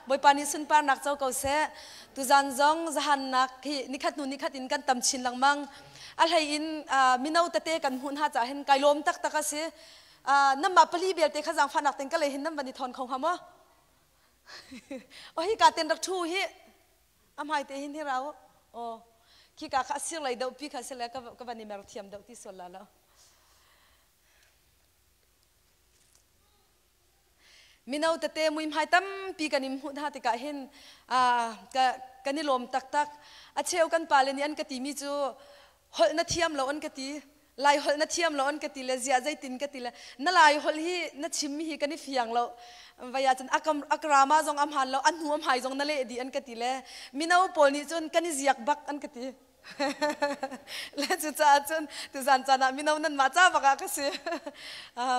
Bawipa nih sunparnak co ko seh. Tuzan zong zahannak hi nikhat hnu nikhat in kan tam chin lengmang. A hlei in mino tete kan hmuh hna caah hin kai lawm taktak a si. Namah pali belte kha zaangfahnak ten ka lei hin nan van i thawn kho hnga maw? Oh hi ka ten rak thu hi a hmai te hin hi rau. Oh khi ka kha a sir lei deuh pi kha sile ka van i mer thiam deuh ti sual la lo. Mino tete muihmai tampi kan in hmuh hna tikah hin kan i lawm taktak. A cheu kan pale nih an ka timi cu holh na thiam lo an ka ti. Lai holh na thiam lo an ka ti le ziah zeitin ka ti le na lai holh hi na chimmi hi kan i fiang lo. Vai ahcun akrama zong a hmaan lo, a hnu a hmai zong na leh dih an ka ti le mino pawl nih cun kan i ziak bak an ka ti. Le cucaah cun tuzan caan ah mino nanmah ca bak ah ka si.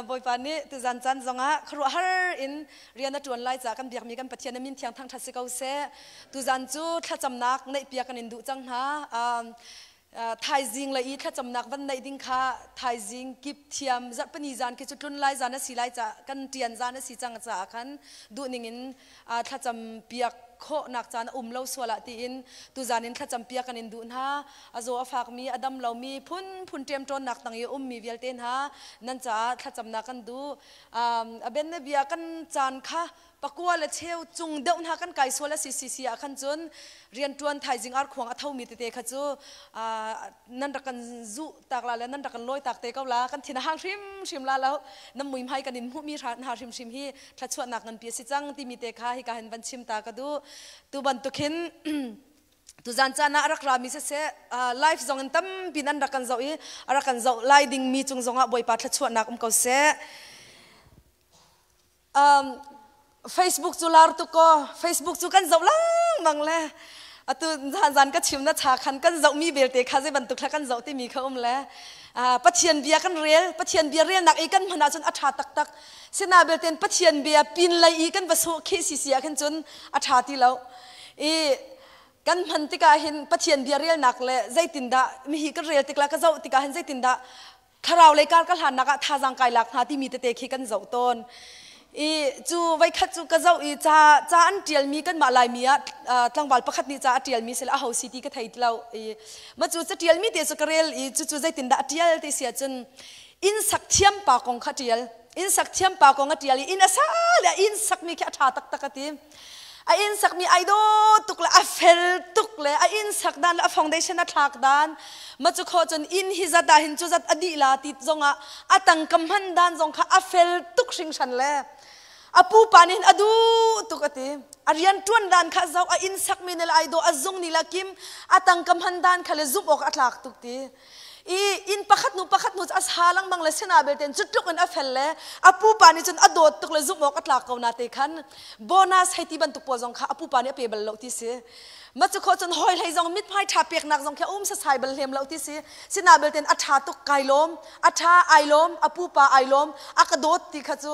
Bawipa nih tuzan caan zongah khuaruahhar in rian a ṭuan lai caah kan biakmi kan Pathian a min thiang thangṭhat si ko seh. Tuzan cu thlacamnak neihpiak kan in duh cang hna. Thaizing le i thlacamnak van neih ding kha thaizing kip thiam zarhpini zan khi cu tlun lai zan a si lai caah kan ṭian zan a si cang caah khan duhning in thlacam piak khawhnak caan a um lo sual ah tiin tuzan in thlacam piak kan in duh hna. A zaw a fakmi, a dam lomi, phunphun ṭemṭawnnak tang i a ummi vialte hna nan caah thlacamnak kan duh. A ben na bia kan caan kha pakua le cheu cung deuh hna kan kai sual a si si si ah khan cun rianṭuan thaizing arkhuang a thomi tete kha cu nan rak kan zuh tak la le nan rak kan lawi tak te ko la. Kan thin a hang hrimhrim la lo. Nan muihmai kan in hmuhmi hna hrimhrim hi thluachuahnak nganpi a si cang timi te kha hika hin van chim ta ka duh. Tu bantuk hin tuzan caan ah a rak rami siseh, live zong in tampi an rak kan zoh i a rak kan zoh lai dingmi cung zongah Bawipa thluachuahnak um ko seh. Facebook cu lar tuk ko. Facebook cu kan zoh lengmang le atu zan zan ka chim na cha khan kan zoh mi belte kha zei bantuk thla kan zoh timi kha um le Pathian bia kan rel. Pathian bia relnak i kan hman ahcun a ṭha taktak. Sina belten Pathian bia pin lei i kan va sawh khih sisi ah khin cun a ṭha ti lo. I kan hman tikah hin Pathian bia relnak le zeitindah mihi kan rel tik la ka zoh tikah hin zeitindah thlarau lei kar ka hlannak ah thazaang kai lak hnga timi tete khi kan zoh tawn. I cu voikhat cu ka zoh i ca ca an ṭialmi kanmah Laimi ah tlangval pakhat nih ca a ṭialmi sila aho si ti ka thei ti lo. I ma cu ca ṭialmi te cu ka rel i cucu zeitindah a ṭial ti si ahcun inn sak thiam pa kong kha ṭial. Inn sak thiam pa kong a ṭial i inn a sa le inn sakmi khi a ṭha taktak a ti. A inn sakmi ai dawt tuk le a fel tuk le a inn sak dan le a foundation a thlak dan ma cu kho cun inn hi zat ah hin cu zat a dih la ti zong ah a tangka hman dan zong kha a fel tuk hringhran le a pupa nih hin a duh tuk a ti. A rian ṭuan dan kha zoh, a inn sakmi ne le ai dawh, a zung ni le kim, a tangka hman dan kha le zumh awk a tlak tuk ti. I inn pakhat hnu pakhat hnu cu a sa lengmang le sinah belte cu tluk in a fel le a pupa nih cun a dawt tuk le zumh awk a tlak ko na te khan bonus hei ti bantuk pawl zong kha a pupa nih a pe bal lo ti si. Ma cu khawh cun hawi hlei zong mithmai ṭha peknak zong khi a um sasai bal hlem lo ti si. Sinah belte a ṭha tuk kai lawm, a ṭha ai lawm, a pupa ai lawm, a ka dawt ti kha cu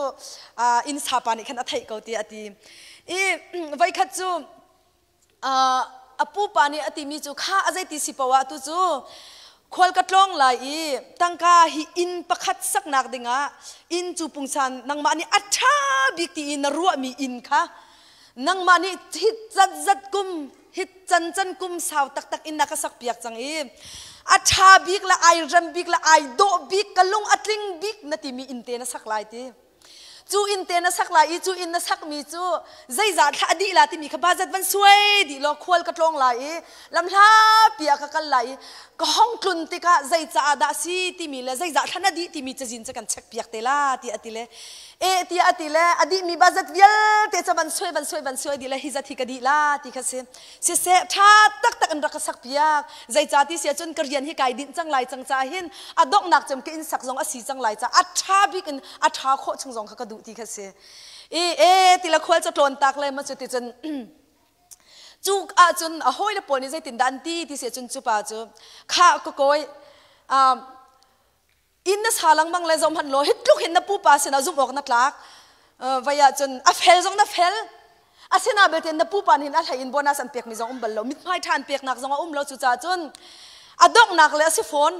inn sapa nih khan a theih ko ti a ti. I voikhat cu a pupa nih a timi cu kha a zeiti si poah tu cu khual ka tlawng lai i tangka hi inn pakhat saknak dingah inn cu pungsan nangmah nih a ṭha bik ti i na ruahmi inn kha nangmah nih hit zat zat kum hit can can kum sau taktak in na ka sak piak cang i a ṭha bik le ai rem bik le ai dawh bik ka lung a tling bik na timi inn te na sak lai ti. Cu inn te na sak lai i cu inn na sakmi cu zeizah thla a dih la timi kha budget van suai dih law khual ka tlawng lai i lamhlapi ah ka kal lai i ka hong tlun tikah zei caah dah si timi le zeizah thla na dih timi cazin cu kan check piak te la ti a ti le e tiah a ti le a dihmi budget vialte cu van suai van suai van suai dih le hi zat hi ka dih la ti kha si. Siseh, ṭha taktak in rak ka sak piak. Zeicah ti si ahcun ka rian hi kai dinh cang lai cang caah hin a donghnak cem ka inn sak zong a si cang lai caah a ṭha bik in a ṭha khawh chung zong kha ka duh ti kha si. I e ti la khual cu tlawn tak le ma cu ti cun cu ahcun a hawile pawl nih zeitindah an ti ti si ahcun cu pa cu kha ka kawi inn na sa lengmang le zoh hmanh law hi tluk hin na pupa sinah zumh awk na tlak vai ahcun a fel zong na fel. Asina belte na pupa nih a hlei in bonus an pekmi zong um bal lo, mithmai ṭha an peknak zong a um lo. Cucaah cun a donghnak le a si fawn.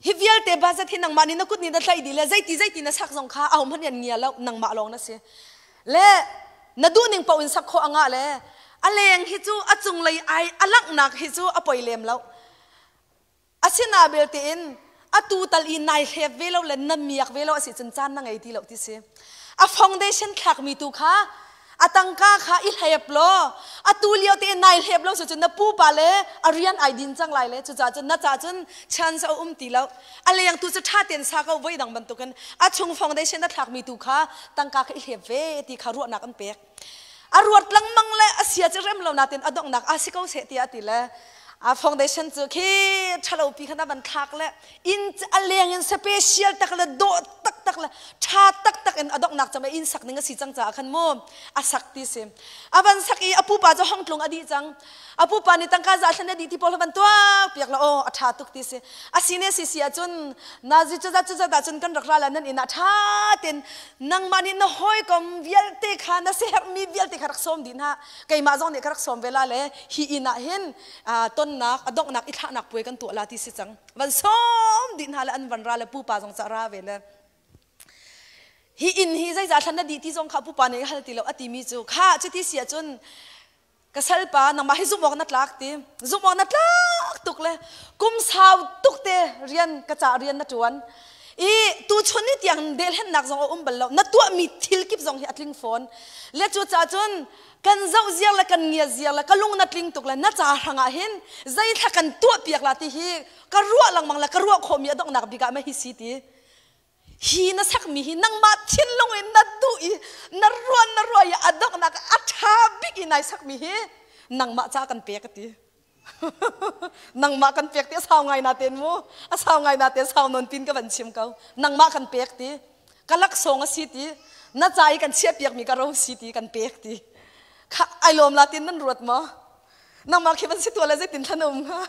Hi vialte budget hi nangmah nih na kut nih na tlaih dih le zeiti zeiti na sak zong kha ahohmanh nih an ngia lo, nangmah lawng na si le. Na duh ning paoh in sak khawh a ngah le a leng hi cu a cunglei ai a langhnak hi cu a poi lem lo. Asina belte in atu tal i nai hlep ve lo le na miak ve lo a si cun caan na ngei ti lo ti si. A foundation thlakmi tu kha a tangka kha i hlep law atu lio te nai hlep lo cu na pupa le a rian ai din cang lai le cucaah cun na ca cun chance a um ti lo. A leng tu cu ṭha tein sa ko voi dang bantukin a chung foundation a thlakmi tu kha tangka kha i hlep ve ti kha ruahnak an pek. A ruat lengmang le a sia cu rem lo natin a donghnak a si ko seh tiah a ti le a foundation cu khi ṭhalo pi khan a van thlak le inn a leng in special tak le dawh taktak le ṭha taktak in a donghnak cam inn sak ning a si cang caah khan mu a sak ti si. A van sak i a pupa cu hong tlung a dih cang. A pupa nih tangka za thlen a dih ti pawl van tuak piak la aw a ṭha tuk ti si. A si ne si si ahcun nazi cuzat cuzat ahcun kan rak ra la nan inn ah ṭha tein nangmah nih na hawikom vialte kha na siherhmi vialte kha rak sawm dih hna. Keimah zong nih ka rak sawm ve la le hi inn ah hin tonnak a donghnak i thlahnak puai kan tuah la ti si cang. Van sawm dih hna le an van ra le pupa zong ca ra ve le. Hi inn hi zeizah thlan na dih ti zong kha pupa nih hal ti lo a timi cu kha cuti si ahcun ka salpa nangmah hi zumh awk na tlak ti zumh awk na tlak tuk le kum sau tuk te rian ka ca rian na ṭuan i tuchun ni tiang delhennak zong a um bal lo na tuahmi thil kip zong hi a tling fawn le cu ca cun kan zoh ziar le kan ngia ziar le ka lung na tling tuk le na ca hrangah hin zeithla kan tuah piak la ti hi ka ruah lengmang le ka ruah khawhmi a donghnak bik ah ma hi si ti Hi na sakmi hi nangmah thinlung in na duh i na ruan na ruah i a donghnak a ṭha bik i nai sakmi hi nangmah ca kan pek a ti. Nangmah kan pek ti a sau ngai na ten mu. A sau ngai na ten sau non tin ka van chim ko. Nangmah kan pek ti. Ka laksawng a si ti. Na ca i kan chiah piakmi ka ro si ti kan pek ti. Kha ai lawm la tin nan ruat maw? Nangmah khi van si tua le zeitin thlan um hnga?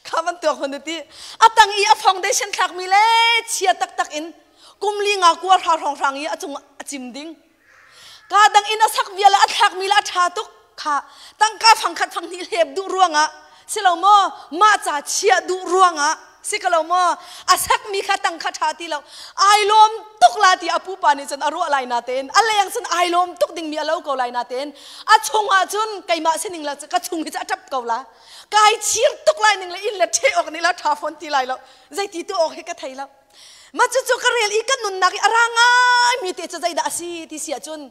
Kha bantuk hun ti a tang i a foundation thlakmi le chia taktak in kum li nga kua hra hrawng hrang i a cung a cim ding. Ka dang in a sak vial a thlakmi le a ṭha tuk kha tangka fangkhat fanghnih hlep duh ruangah si lo maw mah ca chia duh ruangah si ka lo maw a sakmi kha tang kha ṭha ti lo ai lawm tuk la ti a pupa nih cun a ruah lai na tein a leng cun ai lawm tuk dingmi a lo ko lai na tein a chungah cun keimah sining la ka chung hi cu a ṭap ko la kai chir tuk lai ning le inn le ṭhe awk nih la ṭha fawn ti lai lo zeiti tu awk hi ka thei lo ma cucu ka rel i ka nunnak i a ra ngai mi te cu zeidah a si ti si ahcun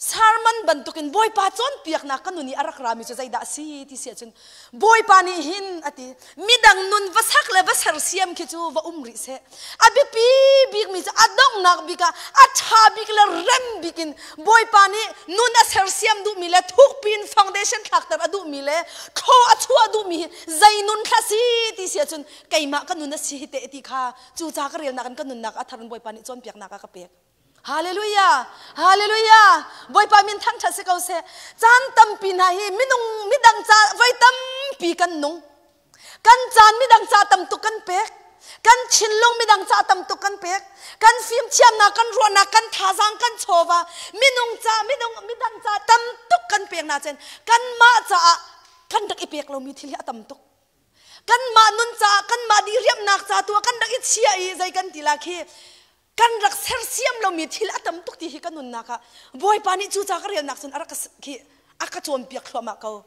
sermon bantukin Bawipa cawnpiaknak ka nun i a rak rami cu zeidah a si ti si ahcun Bawipa nih hin a ti midang nun va sak le va sersiam khi cu va um rih seh a biapi bikmi cu a donghnak bik ah a ṭha bik le rem bik in Bawipa nih nun a sersiam duhmi le thukpi in foundation thlakter a duhmi le thlaw a chuah duhmi hi zei nun thla si ti si ahcun keimah ka nun a si hi teh ti kha cu ca ka relnak in ka nunnak a thar in Bawipa nih cawnpiaknak a ka pek. Hallelujah! Hallelujah! Bawipa min thangṭhat si ko seh. Caan tampi hna hi minung midang ca voi tampi kan nung. Kan caan midang ca tam tuk kan pek. Kan thinlung midang ca tam tuk kan pek. Kan fimthiamnak, kan ruahnak, kan thazaang, kan chawva minung ca minung midang ca tam tuk kan pek na cun kanmah caah kan rak i pek lomi thil hi a tam tuk. Kanmah nun caah kanmah diriamnak ca tu ah kan rak i chia i zei kan ti la khi kan rak sersiam lomi thil a tam tuk ti hi ka nunnak ah Bawipa nih cu ca ka relnak cun a rak khi a ka cawnpiak thluahmah ko.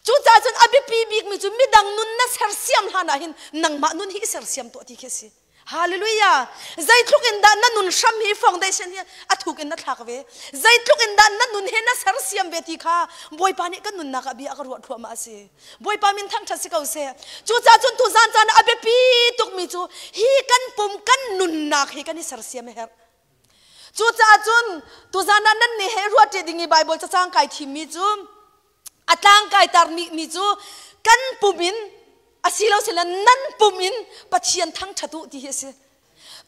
Cucaah cun a biapi bikmi cu midang nun na sersiam hlan ah hin nangmah nun hi i sersiam tuah ti khi a si. Hallelujah! Zeitluk in dah na nun hram hi foundation hi a thuk in na thlak ve. Zeitluk in dah na nun hi na sersiam ve ti kha Bawipa nih kan nunnak ah bia a ka ruah thluahmah a si. Bawipa min thangṭhat si ko seh. Cucaah cun tuzan caan ah a biapi tukmi cu hi kan pum kan nunnak hi kan i sersiam a herh. Cucaah cun tuzan ah nan nih he ruahṭi ding i Baibal cacang kai thimmi cu a tlang kai tarmi mi cu kan pum in asilo sila nan pum in Pathian thangṭhat u ti hi a si.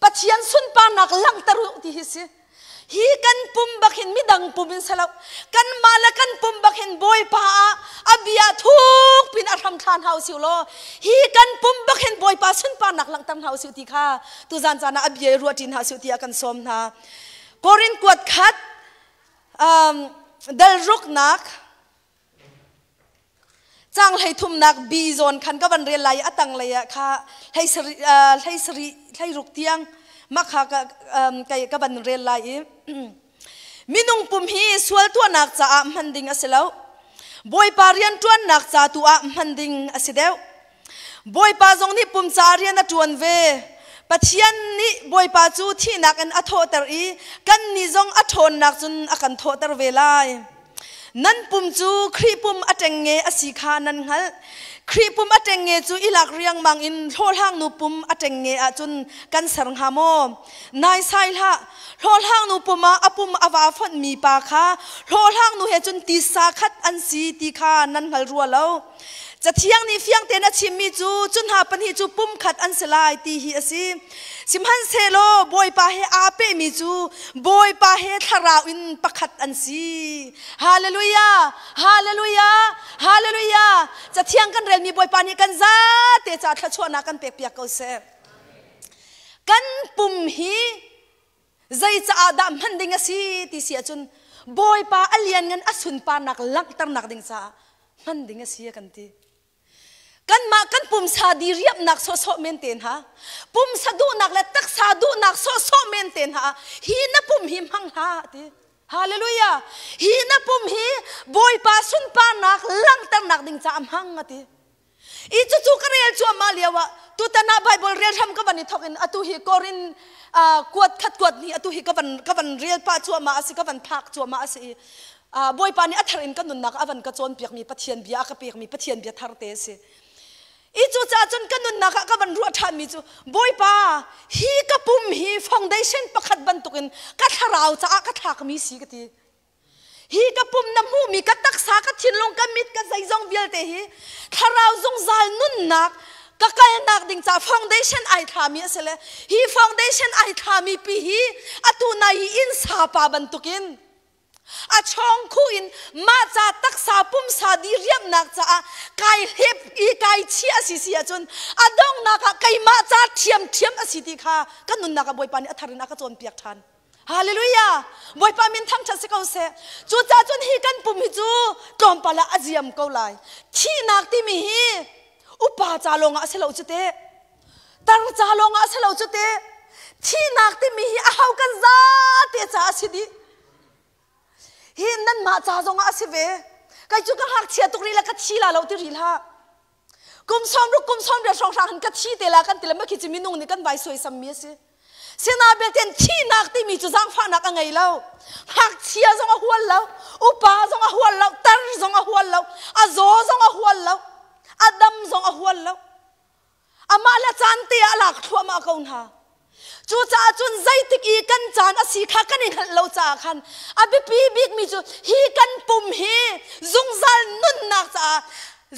Pathian sunparnak langhter u ti hi si. Hi kan pum bak hin midang pum in selo kanmah le kan pum bak hin Bawipa ah a bia thuk pin a hram thla hna usih law hi kan pum bak hin Bawipa sunparnak langhter hna usih ti kha tuzan caan ah a bia i ruah ṭi hna usih tiah kan sawm hna. Korin kuat khat um, dal ruknak Cang hlei thumnak B zawn khan ka van rel lai i a tanglei ah kha hlei sarih hlei sarih hlei ruk tiang mah kha ka ka van rel lai i. Minung pum hi sual tuahnak caah hman ding a si lo. Bawipa rianṭuannak ca tu ah hman ding a si deuh. Bawipa zong nih pum caah rian a ṭuan ve. Pathian nih Bawipa cu thihnak in a thawhter i kannih zong a ṭhawnnak cun a kan thawhter ve lai. Nan pum cu Khrih pum a ṭengnge a si kha nan hngalh. Khrih pum a ṭengnge cu i lak riangmang in hlawhhlangnu pum a ṭengnge ahcun kan ser hnga maw? Naisai hlah! Hlawhhlangnu pum ah a pum a vaa fonhmi pa kha hlawhhlangnu he cun tisa khat an si ti kha nan hngal rua lo. Cathiang nih fiang tein a chimmi cu cu hna pahnih cu pumkhat an si lai ti hi a si. Sihmanhsehlaw Bawipa he aa pehmi cu Bawipa he thlarau in pakhat an si. Hallelujah! Hallelujah! Hallelujah! Cathiang kan relmi Bawipa nih kan zate ca thluachuahnak kan pekpiak ko seh. Kan pum hi zei caah dah hman ding a si ti si ahcun Bawipa a lianngan a sunparnak langhternak ding caah hman ding a si a kan ti. Kanmah kan pumsa diriamnak sawhsawh men te hna, pumsa duhnak le taksa duhnak sawhsawh men te hna hi na pum hi hmang hlah ti. Hallelujah. Hi na pum hi Bawipa sunparnak langhternak ding caah hmang a ti. I cucu ka rel cuahmah lio ah tutan ah Bible rel hram ka van i thawk in atu hi Korin kuat khat kuat ni atu hi ka van ka van rel pah cuahmah a si ka van phak cuahmah a si i Bawipa nih a thar in ka nunnak a van ka cawnpiakmi Pathian bia a ka pekmi Pathian bia thar te a si. I cucaah cun ka nunnak ah ka van ruah ṭhanmi cu Bawipa hi ka pum hi foundation pakhat bantukin ka thlarau caah ka thlakmi si ka ti. Hi ka pum na hmuhmi ka taksa ka thinlung ka mit ka zeizong vialte hi thlarau zungzal nunnak ka kalnak ding ca foundation ai thlami a si le hi foundation ai thlami pi hi atu nai hi inn sapa bantukin a chawng khu in mah ca taksa pumsa diriamnak caah kai hlep i kai chia a si si ahcun a donghnak ah keimah ca ṭhiamṭhiam a si ti kha ka nunnak ah Bawipa nih a thar in a ka cawnpiak ṭhan. Hallelujah! Bawipa min thangṭhat si ko seh. Cucaah cun hi kan pum hi cu tlawmpal ah a ziam ko lai. Thihnak timi hi upa ca lawngah a si lo cu teh. Tar ca lawngah a si lo cu teh. Thihnak timi hi aho kan zate ca a si dih. Hi nanmah ca zongah a si ve. Kei cu ka ngakchia tuk rih le ka thi la lo ti rih hlah. Kum 60 kum 80 hrawnghrang hin ka thi te la kan ti le makhi cu minung nih kan vai suaisammi a si. Sina belten thihnak timi cu zaangfahnak a ngei lo. Ngakchia zong a hual lo, upa zong a hual lo, tar zong a hual lo, a zaw zong a hual lo, a dam zong a hual lo. Amah le caan te ah a lak thluahmah ko hna. Cucaah cun zeitik i kan caan a si kha kan i hngalh lo caah khan a biapi bikmi cu hi kan pum hi zungzal nunnak caah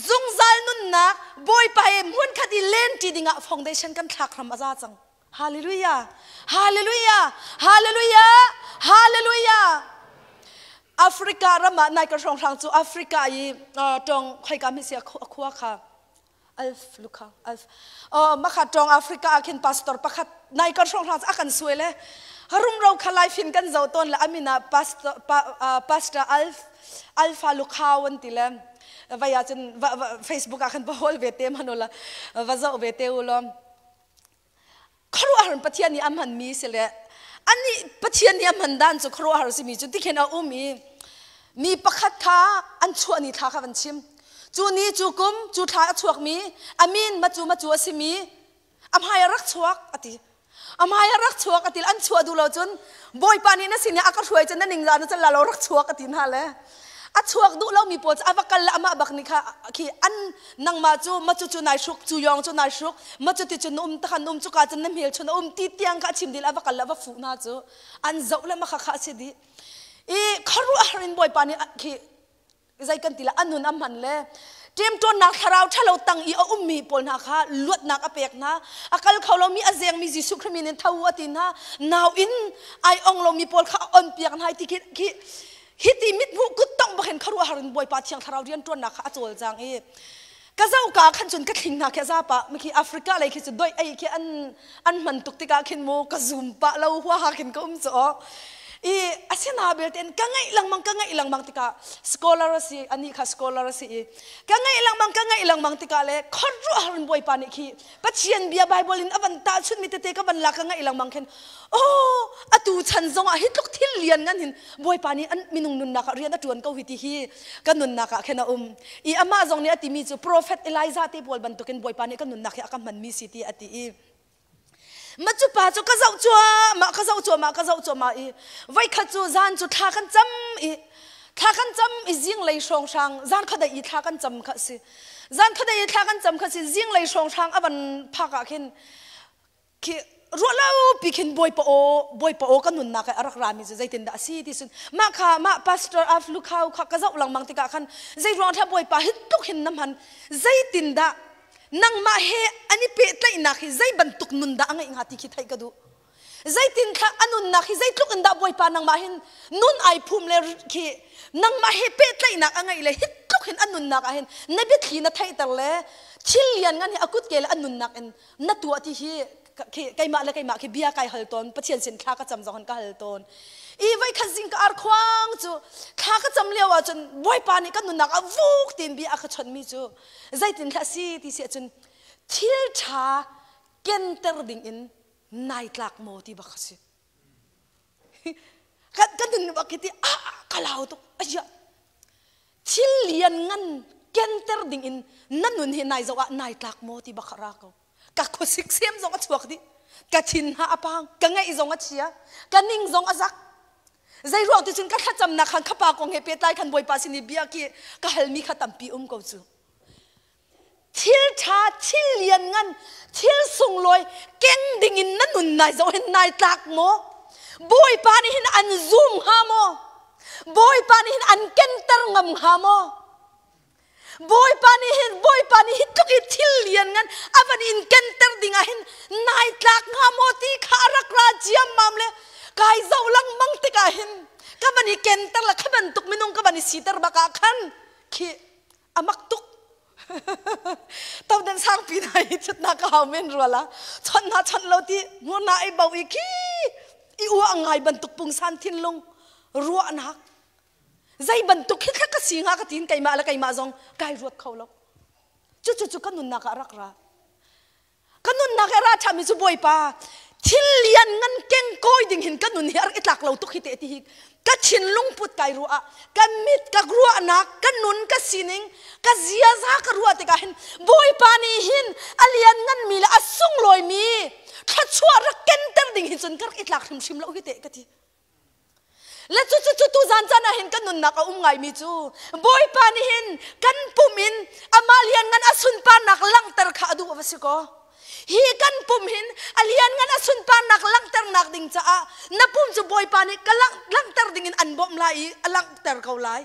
zungzal nunnak Bawipa he hmunkhat i lenṭi dingah foundation kan thlak hram a za cang. Hallelujah! Hallelujah! Hallelujah! Hallelujah! Africa ram ah nai ka hrawnghrang cu Africa i tawng khoika mi si a khua kha Alf Luka Alf oh makha tawng Africa ah khin pastor pakhat nai kan hrawng hrawng a kan suai le harum ro kha lai fin kan zo ton le amina pastor pastor Alf Alpha Lukau an ti le vai ah cun Facebook ah khan va hol ve te manola va zo ve te u lo khuaruahhar Pathian nih a hmanmi si le anih Pathian nih a hman dan cu khuaruahhar simi cu tikhin a um i mi pakhat kha an chuah ni thla kha van chim cu ni cu kum cu thla a chuakmi a min macu macu a simi a hmai a rak chuak a ti a hmai a rak chuak a ti an chuah duh lo cun Bawipa nih na sin i a ka hruai cun na ning na cal la lo rak chuak a ti hna le a chuak duh lomi pawl cu a va kal le amah bak nih kha khi an nangmah cu macu cu nai hruk cu yong cu nai hruk macu ti cun na um takhan um cuka cun na hmelchun a um ti tiang kha a chim dil a va kal le a va fuh hna cu an zoh le makha kha a si dih i khuaruahhar in Bawipa nih khi zei kan ti la a nun a hman le ṭemṭawnnak thlarau ṭhalo tang i a ummi pawl hna kha luatnak a pek hna a kal kho lomi a zengmi Jesuh Khrih min in tho a ti hna nau in ai ong lomi pawl kha a on piak hna ti khi khi hi ti mithmuh kut tongh bakin khuaruahhar in Bawipa thiang thlarau rianṭuannak kha a cawlcang i ka zoh ka khan cun ka thling hna khi a za pah mikhi Africa lei khi cu doi ei khi an an hman tuk tikah khin mu ka zoom pah lo huaha khin ka um cu aw. I asina belte in ka ngaih lengmang ka ngaih lengmang tikah scholar a si ani kha scholar a si i ka ngaih lengmang ka ngaih lengmang tikah le khuaruahhar in Bawipa nih khi Pathian bia Bible in a van tahchunh mi tete ka van lak ka ngaih lengmang khin oh atu chan zong ah hi tluk thil lian ngan hin Bawipa nih an minung nunnak ah rian a tuan ko hi ti hi ka nunnak ah khin a um i amah zong nih a timi cu prophet Elijah te pawl bantukin Bawipa nih ka nunnak hi a ka hmanmi si ti a ti i Ma cu pa cu ka zoh cuahmah ka zoh cuahmah ka zoh cuahmah i voikhat cu zan cu thla kan cam i thla kan cam i zinglei hrawnghrang zan khuadei i thla kan cam kha si zan khuadei i thla kan cam kha si zinglei hrawnghrang a van phak ah khin khi ruahlo pi khin bawipa aw bawipa aw ka nunnak a rak rami cu zeitindah a si ti sun mah kha mah pastor af lukhau kha ka zoh lengmang tikah khan zei ruang thla bawipa hi tluk hin na hman zeitindah nangmah he an i pehtlaihnak hi zei bantuk nun dah a ngeih hnga ti khi theih ka duh zeitin thla a nunnak hi zeitluk in dah bawipa nangmah hin nun ai phum le khi nangmah he pehtlaihnak a ngeih le hi tluk hin a nunnak ah hin na biathli na theihter le thil lian ngan hi a kut ke le a nunnak in na tuah ti hi khi keimah le keimah khi bia kai hal tawn pathian sin thla ka cam zong ka hal tawn i voi khat zing ka ar khuang cu thla ka cam lio ah cun bawipa nih ka nunnak a vuk tin bia a ka chawnh mi cu zeitin hlah si ti si ahcun thil ṭha kenter ding in nai tlak maw ti bak a si kan kan nun bak khi ti ah ka lau tuk ayah thil lian ngan kenter ding in na nun hi nai zoh ah nai tlak maw ti bak ra ko ka khuasik sem zong a chuak dih ka thin ha a pang ka ngaih zong a chia ka ning zong a zak Zei ruang ti cun ka thlacamnak khan khapa kong he pehtlai khan Bawipa sin i bia ki ka halmi kha tampi um ko cu. Thil ṭha, thil lianngan, thil sunglawi keng ding in na nun nai zoh hin nai tlak maw? Bawipa nih hin an zum hnga maw? Bawipa nih hin an kenter ngam hnga maw? Bawipa nih hin Bawipa nih hi tluk i thil lian ngan a van in kenter ding ah hin nai tlak hnga maw ti kha a rak ra ciammam le kai zoh lengmang tikah hin ka van i kenter le kha bantuk minung ka van i siter bak ah khan khi a mak tuk todan sangpi na i thutnak ka hau men rua la chon na chon lo ti hmur na i bo i khi i ua ngai bantuk pungsan thinlung ruahnak Zei bantuk hi ka si hnga ka tiin keimah le keimah zong kai ruat kho lo. Cucu cu ka nunnak ah rak ra. Ka nunnak ah ra ṭhami cu Bawipa thil lian ngan keng kawi ding hin ka nun hi a rak i tlak lo tuk hi te ti hi ka thinlung put kai ruah ah ka mit ka ruahnak ka nun ka sining ka ziaza ka ruah tikah hin Bawipa nih hin a lian nganmi le a sunglawimi thluachuah rak kenter ding hi cun ka rak i tlak hrimhrim lo hi te ka ti. Le cucu cu tu zan caan ah hin kan nunnak a um ngaimi cu Bawipa nih hin kan pum in amah lianngan a sunparnak langhter kha a duh va si kaw. Hi kan pum hin a lianngan a sunparnak langhternak ding caah na pum cu Bawipa nih ka langhter ding in an bawmh lai i a langhter ko lai.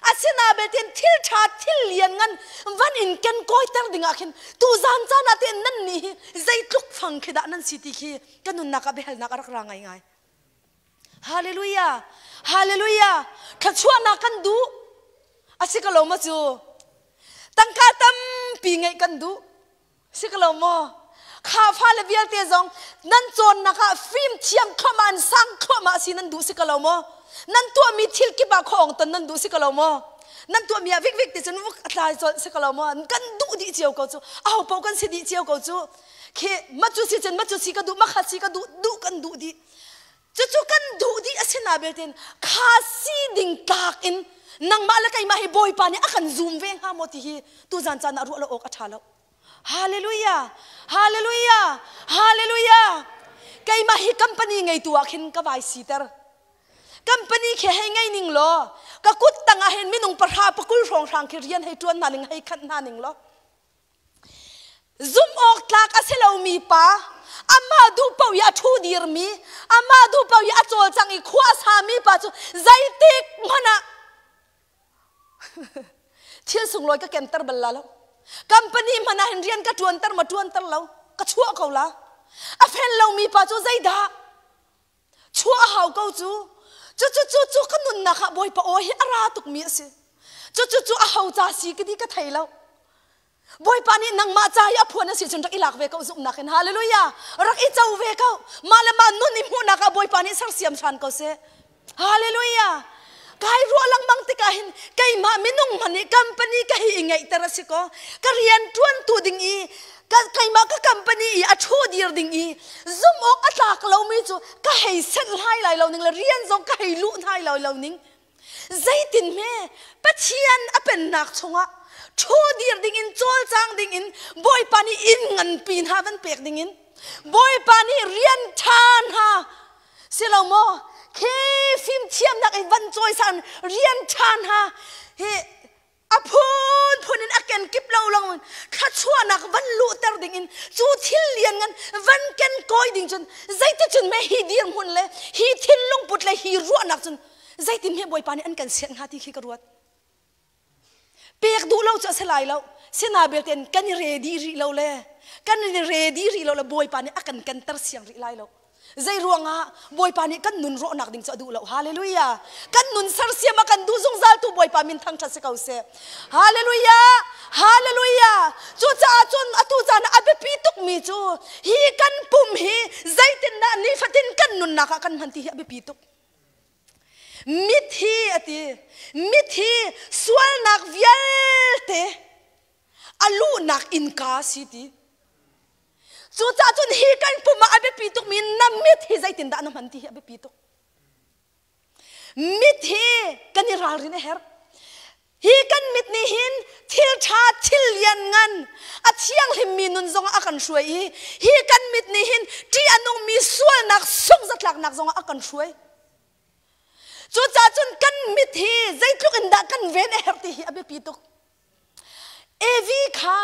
Asina belte thil ṭha thil lianngan van in ken kawiter ding ah khin tu zan caan ah ten nan nih hi zeitluk fang khi dah nan si ti khi ka nunnak ah biahalnak a rak ra ngaingai. Hallelujah! Hallelujah! Thluachuahnak kan duh. A si ko lo maw cu? Tangka tampi ngeih kan duh. Si ko lo maw? Kha fale vialte zong nan cawnnak ah fim thiam thluahmah an sang thluahmah si nan duh si ko lo maw? Nan tuahmi thil kip ah khuaawng ton nan duh si ko lo maw? Nan tuahmi ah vikvik ti cun vuk a tlai colh si ko lo maw? Kan duh dih cio ko cu. Aho paoh kan si dih cio ko cu. Khi ma cu si cun ma cu si ka duh, ma kha si ka duh, duh kan duh dih. Cucu kan duh dih a si na beltin kha si ding tlak in nangmah le keimah hi Bawipa nih a kan zum ve hnga maw ti hi tuzan caan ah ruah lo awk a ṭha lo. Hallelujah! Hallelujah! Hallelujah! Keimah hi company ngeitu ah khin ka vai siter. Company khi hei ngei ning law ka kut tang ah hin minung pahra pakul hrawng hrang khi rian hei ṭuan hna ning hei khanh hna ning law Zumh awk tlak a si lomi pa, amah duh paoh i a ṭhu dirmi, amah duh paoh i a cawlcang i khua a sami pa cu zeitik hmanh ah thil sunglawi ka kenter bal la lo. Company hmanh ah hin rian ka ṭuanter ma ṭuanter lo, ka chuah ko la. A fel lomi pa cu zeidah? Chuah a hau ko cu. Cucu cu cu ka nunnak ah Bawipa aw hi a ra tukmi a si. Cucu cu a ho ca si ka ti ka thei lo. Bawipa nih nangmah ca i a phuan a si cun rak i lak ve ko zumhnak in hallelujah rak i co ve ko mah le mah nun i hmuhnak ah Bawipa nih sersiam hran ko seh. Hallelujah! Kai ruah lengmang tikah hin keimah minung hmanh nih company ka hi i ngeihter a si ko. Ka rian ṭuantu ding i keimah ka company i a ṭhu dir ding i zumh awk a tlak lomi cu ka hei senh hlai lai lo ning le rian zong ka hei luh hnai lai lo ning. Zeitin hme Pathian a pennak chungah ṭhu dir ding in cawlcang ding in Bawipa nih inn nganpi hna van pek ding in Bawipa nih rian ṭha hna Si lo maw? Khi fimthiamnak in van cawisan rian ṭha hna hi a phunphun in a kenkip lo long thluachuahnak van luhter ding in cu thil lian ngan van ken kawi ding cun zeiticun me hi dirhmun le hi thinlung put le hi ruahnak cun zeitin he Bawipa nih an kan sianh hnga ti khi ka ruat. Pek duh lo cu a si lai lo. Sina belte in kan i ready rih lo le kan i ready rih lo le Bawipa nih a kan kenter siang rih lai lo. Zei ruangah Bawipa nih kan nun rawhnak ding cu a duh lo. Hallelujah. Kan nun sersiam a kan duh zungzal tu Bawipa min thangṭhat si ko seh. Hallelujah. Hallelujah. Cucaah cun atu caan ah a biapi tukmi cu hi kan pum hi zeitindah nifatin kan nunnak ah kan hman ti hi a biapi tuk. Mithi a ti. Mithi sualnak vialte a luhnak innka a si ti. Cucaah cun hi kan pum ah a biapi tukmi na mit hi zeitindah na hman ti hi a biapi tuk. Mit hi kan i ralrin a herh. Hi kan mit nih hin thil ṭha, thil lianngan, a thianghlimmi nun zongah a kan hruai i hi kan mit nih hin ṭih a nungmi sualnak sungzatlaknak zongah a kan hruai. Cucaah cun kan mit hi zeitluk in dah kan ven a herh ti hi a biapi tuk. Evi kha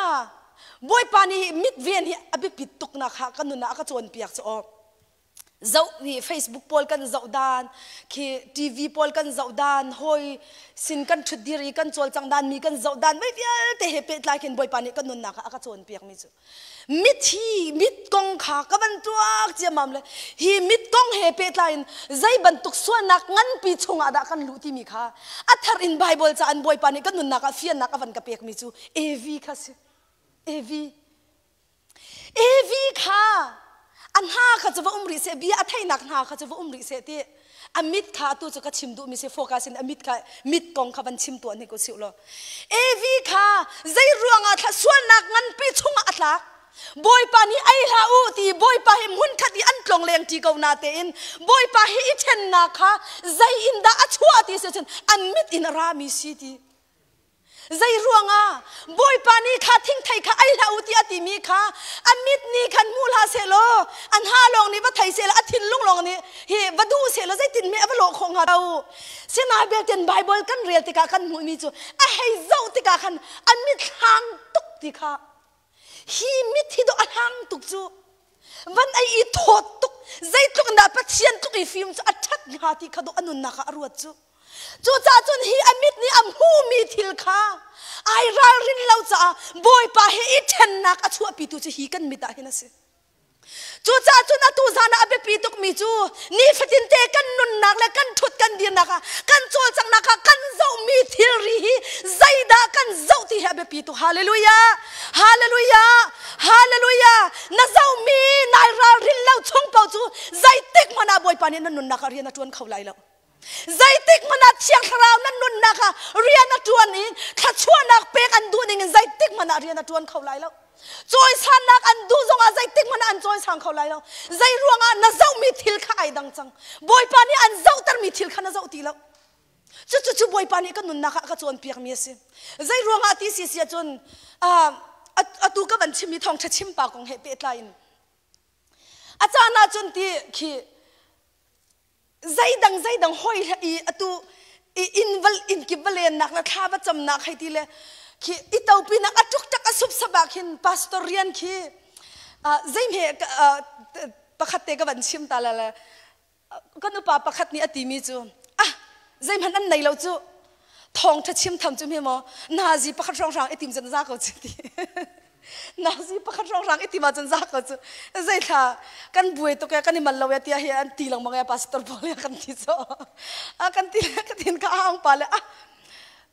Bawipa nih mit ven hi a biapit tuknak kha kan nun ah a ka cawnpiak cu aw. Zoh hi Facebook pawl kan zoh dan khi TV pawl kan zoh dan hawi sin kan ṭhut dir i kan cawlcang dan mi kan zoh dan mei vialte he pehtlai khin Bawipa nih kan nunnak ah a ka cawnpiak mi cu mithi mit kong kha ka van tuak ciammam le hi mit kong he pehtlai in zei bantuk sualnak nganpi chungah dah kan luh timi kha a thar in Bible ca an Bawipa nih kan nunnak ah fiannak a van ka pek mi cu Evi kha si Evi Evi kha a hna kha cu va um rih seh bia a theihnak hna kha cu va um rih seh ti a mit kha atu cu ka chim duhmi si focus in a mit kha mit kong kha van chim tuah hnik usih law Evi kha zei ruangah thla sualnak nganpi chungah a tlak Bawipa nih ei hlah u ti Bawipa hi hmunkhat i an tlong leng ṭi ko na tein Bawipa hi i ṭhennak kha zei in dah a chuah ti si cun an mit in a rami si ti Zei ruangah Bawipa nih kha thingthei kha ei hlah u tiah a timi kha a mit nih khan hmu hlah sehlaw a hna lawng nih va thei sehlaw a thinlung lawng nih hi va duh sehlaw zeitin hme a va lawh khawh hnga lo. Sinain belte Bible kan rel tikah kan hmuhmi cu a hei zoh tikah khan a mit hlang tuk ti kha hi mit hi dawh a hlang tuk cu van ei i thawt tuk zeitluk in dah Pathian tluk i fim cu a ṭhat hnga ti kha dawh a nunnak ah a ruat cu. Cucaah cun hi a mit nih a hmuhmi thil kha ai ralrin lo caah Bawipa he i ṭhennak a chuahpitu cu hi kan mit ah hin a si. Cucaah cun atu zan ah a biapi tukmi cu nifatinte kan nunnak le kan ṭhut kan dirnak ah kan cawlcanghnak ah kan zohmi thilri hi zeidah kan zoh ti hi a biapi tuk. Hallelujah! Hallelujah! Hallelujah! Na zohmi nai ralrin lo chung paoh cu zeitik hmanh ah Bawipa nih na nunnak ah rian a ṭuan kho lai lo. Zeitik hmanh ah Thiang Thlarau nan nunnak ah rian a ṭuan i thluachuahnak pek an duh ning in zeitik hmanh ah rian a ṭuan kho lai lo. Cawisannak an duh zongah zeitik hmanh ah an cawisang kho lai lo. Zei ruangah na zohmi thil kha ai dang cang. Bawipa nih an zohtermi thil kha na zoh ti lo. Cucu cu Bawipa nih ka nunnak ah a ka cawnpiakmi a si. Zei ruangah ti si si ahcun atu ka van chimmi thawngṭha chimpa kong he pehtlai in a caan ahcun ti khi zeidang zeidang hoi i atu i inn val inn kip va lennak le thla va camnak hei ti le khi i topinak a tuk tak a supsap ah khin pastor rian khi zeihme pakhat te ka van chim ta la le kan upa pakhat nih a timi cu ah zeihmanh an nei lo cu thawngṭha chim tham cu hme maw nazi pakhat hrawnghrang i tim cun za ko cu ti nazi pakhat hrawnghrang i tim ahcun za ko cu zeithla kan buai tuk e kan i mal lo e tiah hi an ti lengmang e pastor pawl kan ti cu a kan ti ka tin ka aung pa le ah.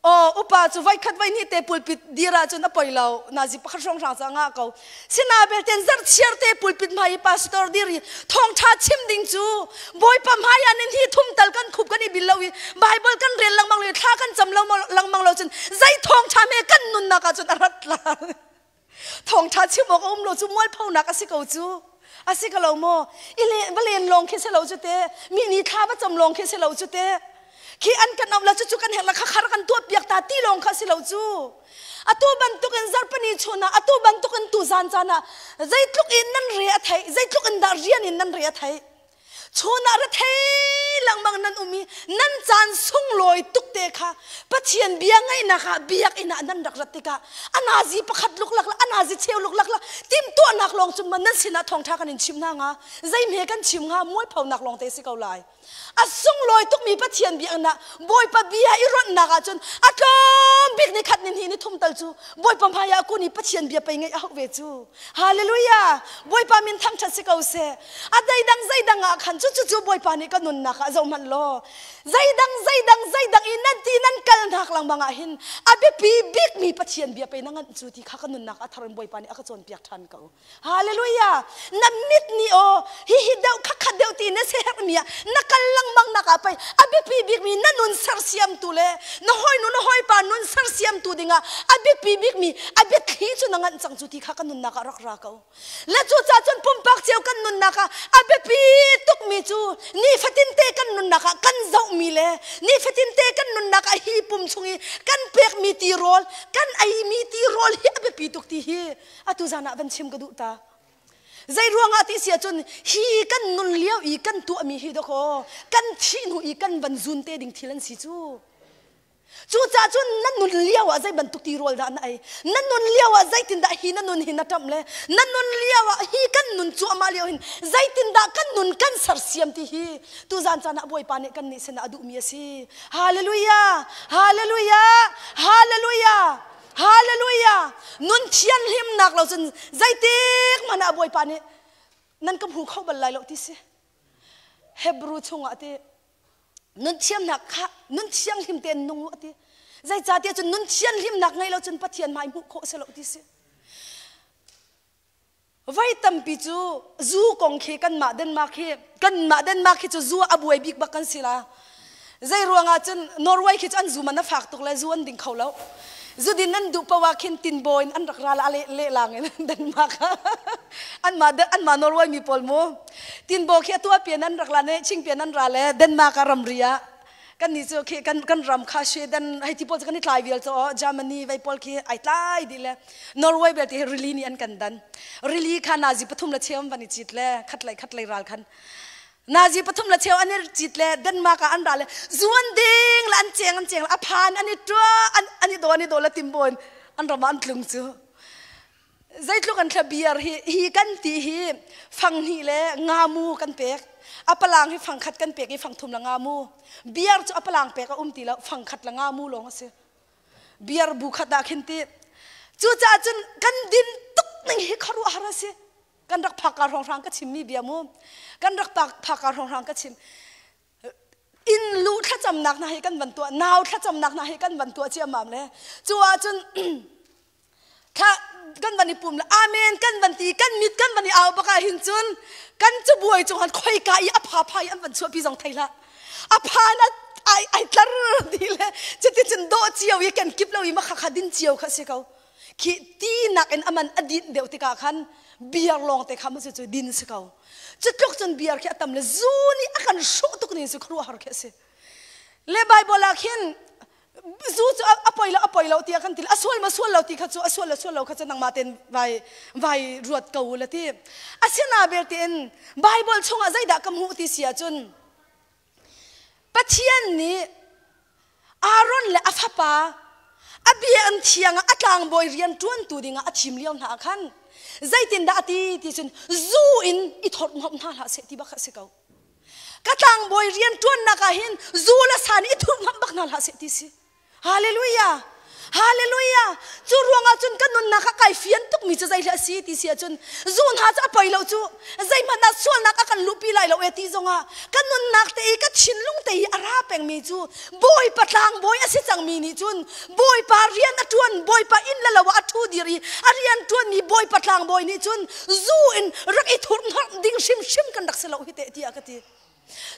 Aw upa cu voikhat voihnih te pulpit dir ahcun a poi lo. Nazi pakhat hrawnghrang cu a ngah ko. Sina belten zarhchiar te pulpit hmai i pastor dir i thawngṭha chim ding cu Bawipa hmai ah nin hi thum tal kan khup kan i bil lo i Bible kan rel lengmang lo i thla kan cam lo lengmang lo cun zei thawngṭha me kan nunnak ahcun a rat la. Thawngṭha chim awk a um lo cu mualphonak a si ko cu. A si ko lo maw? I le va len lawng khi si lo cu te. Mi nih thla va cam lawng khi si lo cu te. Khi an kan auh la cucu kan herh la kha khar kan tuah piak ta ti lawng kha si lo cu. Atu bantuk in zarhpini chun ah atu bantuk in tu zan caan ah zeitluk in nan re a theih zeitluk in dah rian in nan re a theih. Chun ah rethei lengmang nan um i nan caan sunglawi tuk te kha Pathian bia ngaihnak ah biakinn ah nan rak rat tikah a nazi pakhat luklak le a nazi cheu luklak le timhtuahnak lawng cu nan sinah thawngṭha kan in chim hna hnga zeihme kan chim hnga mualphonak lawng te si ko lai. A sunglawi tukmi Pathian biakinn ah Bawipa bia i ronhnak ahcun a tlawm bik ni khat ni hnih ni thum tal cu Bawipa hmaiah kun i Pathian bia pei ngeih a hauh ve cu. Hallelujah! Bawipa min thangṭhat si ko seh. A zeidang zeidang ah khan cu cu Bawipa nih ka nunnak ah zoh hmanh law zeidang zeidang zeidang i nan ti nan kal hnak lengmang ah hin a biapi bikmi Pathian bia pei na nganh cu ti kha ka nunnak a thar in Bawipa nih a ka cawnpiak ṭhan ko. Hallelujah! Na mit nih aw hihi deuh khakhat deuh ti na siherhmi ah na kal lengmang nak ah pei a biapi bikmi na nun sersiamtu le na hawinu na hawipa nun sersiamtu dingah a biapi bikmi a biathli cu na nganh cang cu ti kha ka nunnak ah rak ra ko. Le cucaah cun pumpak cio kan nunnak ah a biapi tukmi cu nifatin te kan nunnak ah kan zohmi le nifatin te kan nunnak ah hi pum chung i kan pekmi tirawl kan eimi tirawl hi a biapi tuk ti hi atu zan ah van chim ka duh ta. Zei ruangah ti si ahcun hi kan nun lio i kan tuahmi hi dawkaw kan thih hnu i kan van zun te ding thil an si cu. Cucaah cun na nun lio ah zei bantuk tirawl dah na ei? Na nun lio ah zeitindah hi na nun hi na ṭamh le na nun lio ah hi kan nun cuahmah lio hin zeitindah kan nun kan sersiam ti hi tuzan caan ah Bawipa nih kannih sinah a duhmi a si. Hallelujah! Hallelujah! Hallelujah! Hallelujah! Nun thianhlimnak lo cun zeitik hmanh ah Bawipa nih nan ka hmu kho bal lai lo ti si. Hebrew chungah ti nun thiamnak kha nun thianghlim tein nung u a ti. Zeicahtiah cun nun thianhlimnak ngei lo cun Pathian hmai hmuh khawh si lo ti si. Voi tampi cu zu kong khi kanmah Denmark hi kanmah Denmark hi cu zu a buai bik bak kan si la. Zei ruangah cun Norway khi cu an zu man a fak tuk le zu an ding kho lo. Zu din an duh paoh ah khin tinbaw in an rak ra la le lehlang in Denmark anmah anmah Norway mi pawl mu. Tinbaw khi atu pian an rak la ne ching pian an ra le Denmark ah ramri ah kan ni cu khi kan kan ram kha Sweden hei ti pawl cu kan i tlai vial cu Germany vei pawl khi ai tlai dih le Norway belte hi rili nih an kan dan. Rili kha nazi pathum le cheu an van i cit le khat lei khat lei ral khan Nazi pathum le cheu an i cit le Denmark ah an ra le zu an ding le an cheng an cheng le a phan an i tua an, an i do an i do le timbawn an ram ah an tlung cu zeitluk an thla beer hi hi kan ti hi fang hnih le ngamu kan pek a palang hi fang khat kan pek i fang thum le ngamu beer cu a palang pek a um ti lo fang khat le ngamu lawng a si beer bu khat ah khin ti cucaah cun kan din tuk ning hi khuaruahhar a si kan rak phak ka hrawnghrang ka chimmi bia mu kan rak phak ka hrawnghrang ka chim inn lu thlacamnak hna hi kan van tuah nau thlacamnak hna hi kan van tuah ciammam le cu ahcun thla kan van i pum le amen kan van ti kan mit kan van i au bak ah hin cun kan cabuai cung han khoika i a pha pha i an van chuahpi zong thei hlah a phan ai ai tlar ti le cuticun dawh cio i kan kip lo i makha kha din cio kha si ko khi ti nakin aman a din deuh tikah khan beer lawng te kha ma cu din si ko cu tluk cun beer khi a tam le zu nih a kan hrawh tuk ning cu khuaruahhar khi a si le bible ah khin zu cu a poi lo a poi lo tiah kan ti a sual ma sual lo ti kha cu a sual lo sual lo kha cu nangmah ten vai vai ruat ko la ti asina belte in bible chungah zeidah ka hmuh ti si ahcun Pathian nih Aaron le a fapa a bia an thiang ah a tlangbawi rian ṭuantu dingah a thim lio hna ah khan zeitindah a ti ti cun zu in i thorhhnawmh hna hlah seh ti bak a si ko. Ka tlangbawi rian ṭuannak ah hin zu le sa nih i thurhhnawmh bak hna hlah seh ti si. Hallelujah! Hallelujah! Cu ruangah cun ka nunnak ah kai fian tukmi cu zei a si ti si ahcun zu hna cu a poi lo cu zeihmanh ah sualnak a kan luhpi lai lo e ti zongah ka nunnak te i ka thinlung te i a ra pengmi cu Bawipa tlangbawi a si cangmi nih cun Bawipa rian a ṭuan Bawipa inn le lo ah a ṭhu dir i a rian ṭuanmi Bawipa tlangbawi nih cun zu in rak i thurhhnawmh ding hrimhrim kan rak si lo hi teh tiah ka ti.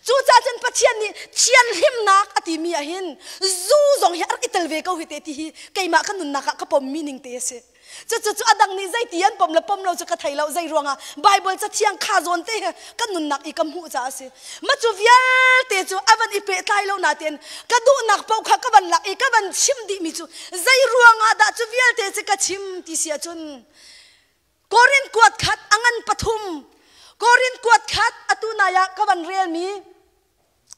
Cucaah cun Pathian nih thianhlimnak a timi ah hin zu zong hi a rak i tel ve ko hi te ti hi keimah ka nunnak ah ka pommi ning te a si. Cucu cu a dang nih zeiti an pom le pom lo cu ka thei lo zei ruangah Bible cathiang kha zawn te hi ka nunnak i ka hmuh caah a si. Ma cu vialte cu a van i pehtlai lo nain ka duhnak paoh kha ka van lak i ka van chim dihmi cu zei ruangah dah cu vialte cu ka chim ti si ahcun Korin kuat khat a ngan pathum Korin kuat khat atu nai ah ka van relmi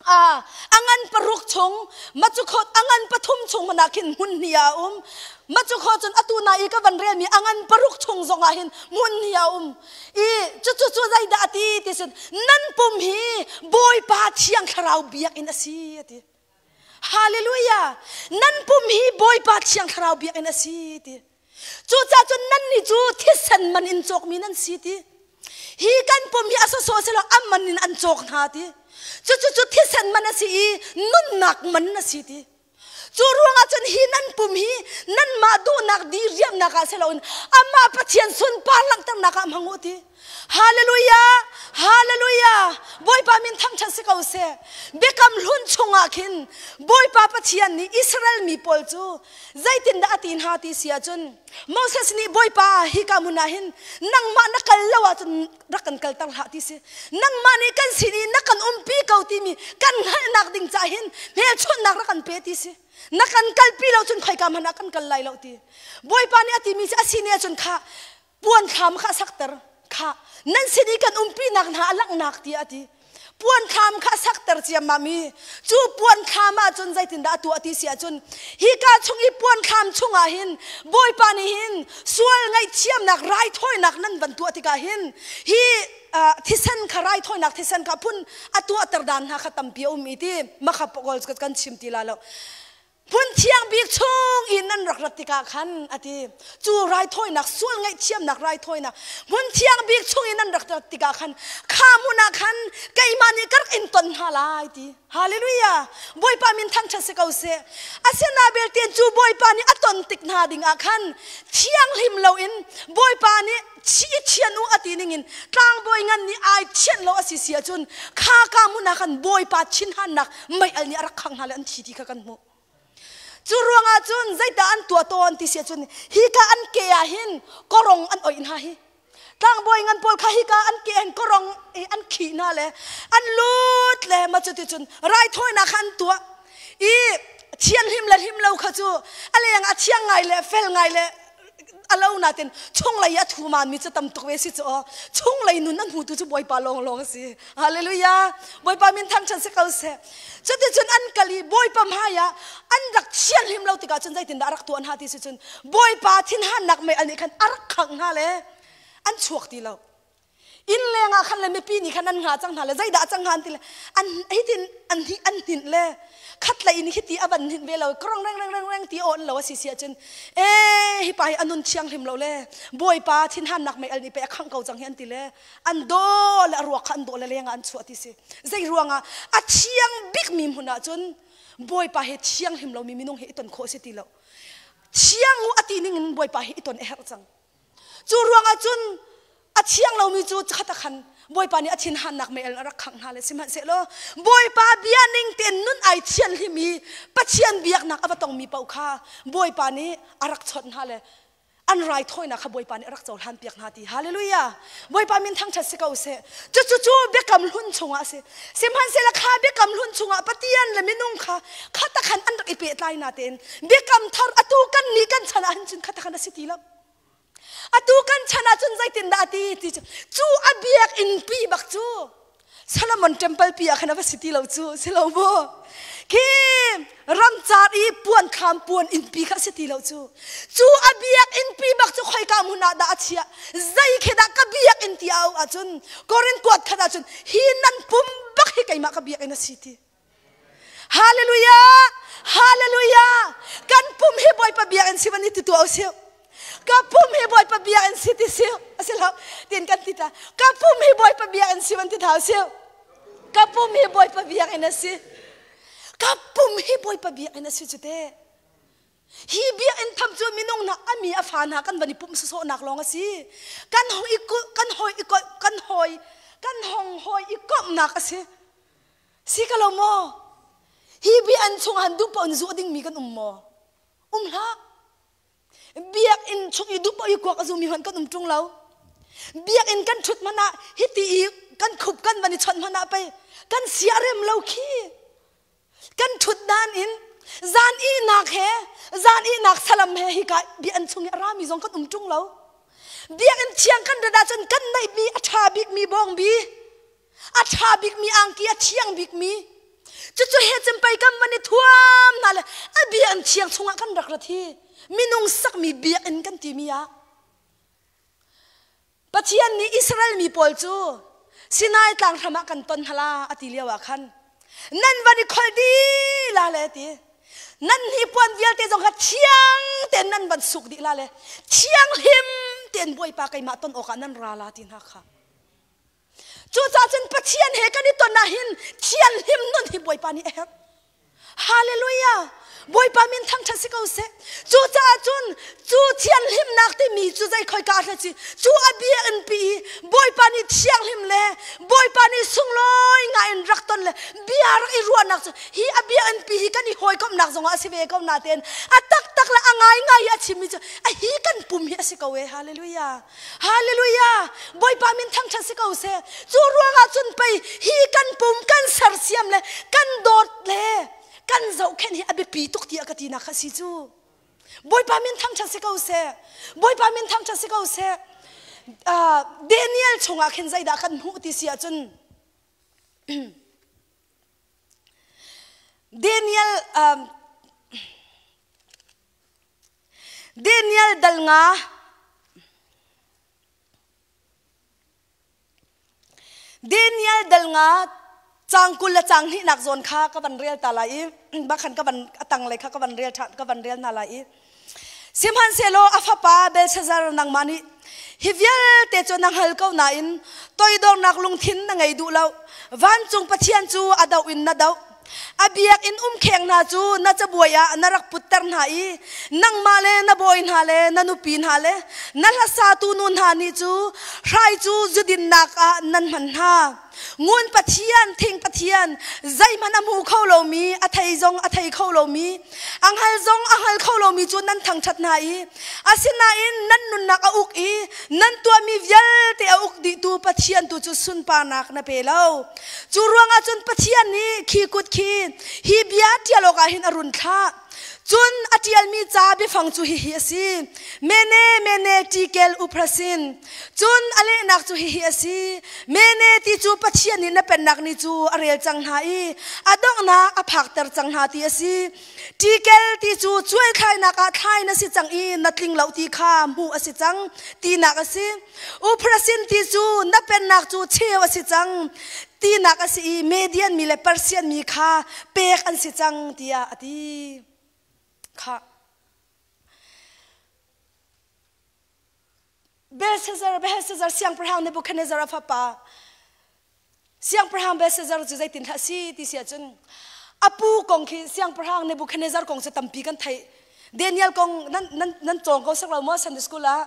a ngan paruk chung macukhot a ngan pathum chung hmanh ah khin hmun hnih ah a um macukhot cun atu nai i ka van relmi a ngan paruk chung zong ah hin hmun hnih a um i cucu cu zeidah a ti ti sin nan pum hi Bawipa Thiang Thlarau biakinn a si a ti Hallelujah! Nan pum hi Bawipa Thiang Thlarau biakinn a si ti. Cucaah cun nannih cu thisen man in cawkmi nan si ti. Hi kan pum hi a sawsawh silo a man in an cawk hna ti. Cucu cu thisen man a si i nunnak man a si ti. Cu ruangah cun hi nan pum hi nanmah duhnak diriamnak ah si loin amah Pathian sunpar langhternak ah hmang u ti. Hallelujah! Hallelujah! Bawipa min thangṭhat si ko seh. Biakam hlun chungah khin Bawipa Pathian nih Israel mi pawl cu zeitindah a ti hna ti si ahcun Moses nih Bawipa hika hmun ah hin nangmah na kal lo ahcun rak kan kalter hlah ti si. Nangmah nih kan sin i na kan umpi ko timi kan hngalhnak ding caah hin hmelchunhnak rak kan pe ti si. Na kan kalpi lo cun khoika hmanh ah kan kal lai lo ti. Bawipa nih a timi cu a si ne ahcun kha puan thlam kha a sakter kha nan sin i kan umpinak hna a langhnak tiah a ti puan thlam kha a sakter ciammam i cu puan thlam ah cun zeitindah a tuah ti si ahcun hika chung i puan thlam chungah hin bawipa nih hin sual ngaihthiamnak raithawinak nan van tuah tikah hin hi thisen kha raithawinak thisen kha phun a tuahter dan hna kha tampi a um i ti makha pokol kan chim ti la lo Hmun thiang bik chung i nan rak rat tikah khan a ti. Cu raithawinak, sual ngaihthiamnak raithawinak, hmun thiang bik chung i nan rak rat tikah khan kha hmun ah khan keimah nih ka rak in ton hna lai ti. Hallelujah! Bawipa min thangṭhat si ko seh. Asinain belte cu Bawipa nih a ton tik hna ding ah khan thianghlim loin Bawipa nih i thian u a ti ningin tlangbawi ngan nih ai thianh lo a si si ahcun kha ka hmun ah khan Bawipa thinhannak mei al nih a rak khangh hna le an thi ti kha kan hmuh. Cu ruangah cun zeidah an tuah tawn ti si ahcun hika an ke ah hin korong an oih hna hi. Tlangbawi ngan pawl kha hika an ke hin korong an khih hna le an lut le ma cu ti cun raithawinak kha an tuah i thianhlim le hlim lo kha cu a leng a thiang ngai le fel ngai le a lo natin chunglei a thu mi cu tam tuk ve si cu aw chunglei nun an hmutu cu bawipa lawng lawng a si hallelujah bawipa min thangṭhat si ko seh cuticun an kal i bawipa hmai ah an rak thianhlim lo tikah cun zeitindah a rak tuah hna ti si cun bawipa thinhannak mei al nih khan a rak khangh hna le an chuak ti lo inn leng ah khan le mipi nih khan an hnga cang hna le zeidah a cang hnga an ti le an hitin an hi an hninh le khat lei in hiti a van hninh ve lo krong reng reng reng reng ti aw an lo a si si ahcun e hi pa hi anun thianghlim lo le bawipa thinhannak mei al nih pe a khangh ko cang hi an ti le an daw le a ruak kha an daw le leng ah an chuah ti si zei ruangah a thiang bik mi hmun ah cun bawipa he thianghlim lomi minung he i ton khawh si ti lo thiang u a ti ning in bawipa he i ton a herh cang Cu ruangah cun a thiang lomi cu khat a khan Bawipa nih a thinhannak mei a rak khangh hna le sihmanhsehlaw Bawipa bia ning tein nun ai thianhlim i Pathian biaknak a va tongmi paoh kha Bawipa nih a rak chawnh hna le an raithawinak kha Bawipa nih a rak cohlan piak hna ti hallelujah Bawipa min thangṭhat si ko seh cucu cu biakam hlun chungah a si sihmanhsehlaw kha biakam hlun chungah Pathian le minung kha khat a khan an rak i pehtlai na tein biakam thar atu kan ni kan chan ah hin cun khat a khan a si ti lo Atu kan chan ahcun zeitindah a ti ti cu cu a biakinn pi bak cu Solomon temple pi ah khan a va si ti lo cu si lo mu khi ramcar i puan kham puan inn pi kha si ti lo cu cu a biakinn pi bak cu khoika hmun ah dah a chiah zei khi dah ka biakinn ti a auh ahcun Korin kuat khat ahcun hi nan pum bak hi keimah ka biakinn a si ti Hallelujah! Hallelujah! Kan pum hi Bawipa biakinn. biakinn si van i ti tuah usih. Ka pum hi Bawipa biakinn si ti si a si lo tin kan ti ta. Ka pum hi Bawipa biakinn si van ti thau si. Ka pum hi Bawipa biakinn a si. Ka pum hi Bawipa biakinn a si cu te. Hi biakinn tham cu minung hna a mi a fa hna kan van i pumh sawsawhnak lawng a si. Kan hong i kan hawi i kan hawi kan hong hawi i komhnak a si. Si ka lo maw? Hi biakinn chung han duh paoh in zuh dingmi kan um maw? Um hlah. Biakinn chung i duh paoh i kuak a zumi hmanh kan um ṭung lo. Biakinn kan ṭhut hmanh ah hiti i kan khup kan van i chawnh hmanh ah pei kan sia rem lo khi. Kan ṭhut dan in zan ihnak he zan ihnak salam he hika biakinn chung i a rami zong kan um ṭung lo. Biakinn thiang kan rat ahcun kan neihmi a ṭha bikmi bawngbi a ṭha bikmi angki a thiang bikmi cucu he cempai kan van i thuam hna le a biakinn thiang chungah kan rak rat hi minung sakmi biakinn kan timi ah Pathian nih Israel mi pawl cu Sinai tlang hram ah kan ton hala a ti lio ah khan nan van i kholh dih la le ti nan hnipuan vialte zong kha thiang tein nan van suk dih la le thianghlim tein Bawipa keimah ton awkah nan ra la ti hna kha Cucaah cun Pathian he kan i ton ah hin thianghlim nun hi Bawipa nih a herh. Hallelujah! Bawipa min thangṭhat si ko seh. Cucaah cun cu thianghlimnak timi cu zei khoika ah si cu a biakinn pi i Bawipa nih thianghlim le Bawipa nih sunglawi ngai in rak ton le bia rak i ruahnak cu hi a biakinn pi hi kan i hawikomhnak zongah a si ve ko natein a taktak le a ngaingai i a chimmi cu a hi kan pum hi a si ko e. Hallelujah! Hallelujah! Bawipa min thangṭhat si ko seh. Cu ruangah cun pei hi kan pum kan sersiam le kan dawt le kan zohkhenh hi a biapi tuk tiah ka tinak kha si cu. Bawipa min thangṭhat si ko seh. Bawipa min thangṭhat si ko seh. Daniel chungah khin zeidah kan hmuh ti si ahcun Daniel Daniel dal nga Daniel dal nga cang 20 le cang hnihnak zawn kha ka van rel ta lai i bakhan ka van a tanglei kha ka van rel ṭhan ka van rel hna lai i sihmanhsehlaw a fapa Belshazzar nangmah nih hi vialte cu na hngal ko nain toidornak lungthin na ngei duh lo vancung Pathian cu a doh in na doh A biakinn umkheng hna cu na cabuai ah na rak putter hna i nangmah le na bawi hna le na nupi hna le na hlasatu nu hna nih cu hrai cu zudinnak ah nan hman hna. Ngun Pathian, thing Pathian, zeihmanh a hmu kho lomi, a thei zong a thei kho lomi, a hngal zong a hngal kho lomi cu nan thangṭhat hna i asinain nan nunnak a uk i nan tuahmi vialte a uk dihtu Pathian tu cu sunparnak na pe lo. Cu ruangah cun Pathian nih khi kut khi hi bia ṭial awkah hin a run thlah. Cun a ṭialmi ca biafang cu hihi a si. Mene, mene, tikel uprasin. Cun a lehnak cu hihi a si. Mene ti cu Pathian nih na pennak ni cu a rel cang hna i a donghnak a phakter cang hna ti a si. Tikel ti cu cuaithlainak ah thlai na si cang i na tling lo ti kha hmuh a si cang tinak a si. Uprasin ti cu na pennak cu cheu a si cang tinak a si i Median mi le Persian mi kha pek an si cang tiah a ti. Kha. Belshazzar, Belshazzar siangpahrang Nebuchadnezzar a fapa Siangpahrang Belshazzar cu zeitin hlah si ti si ahcun a pu kong khi siangpahrang Nebuchadnezzar kong cu tampi kan theih. Daniel kong nan, nan, nan cawng ko sak lo maw Sunday school ah?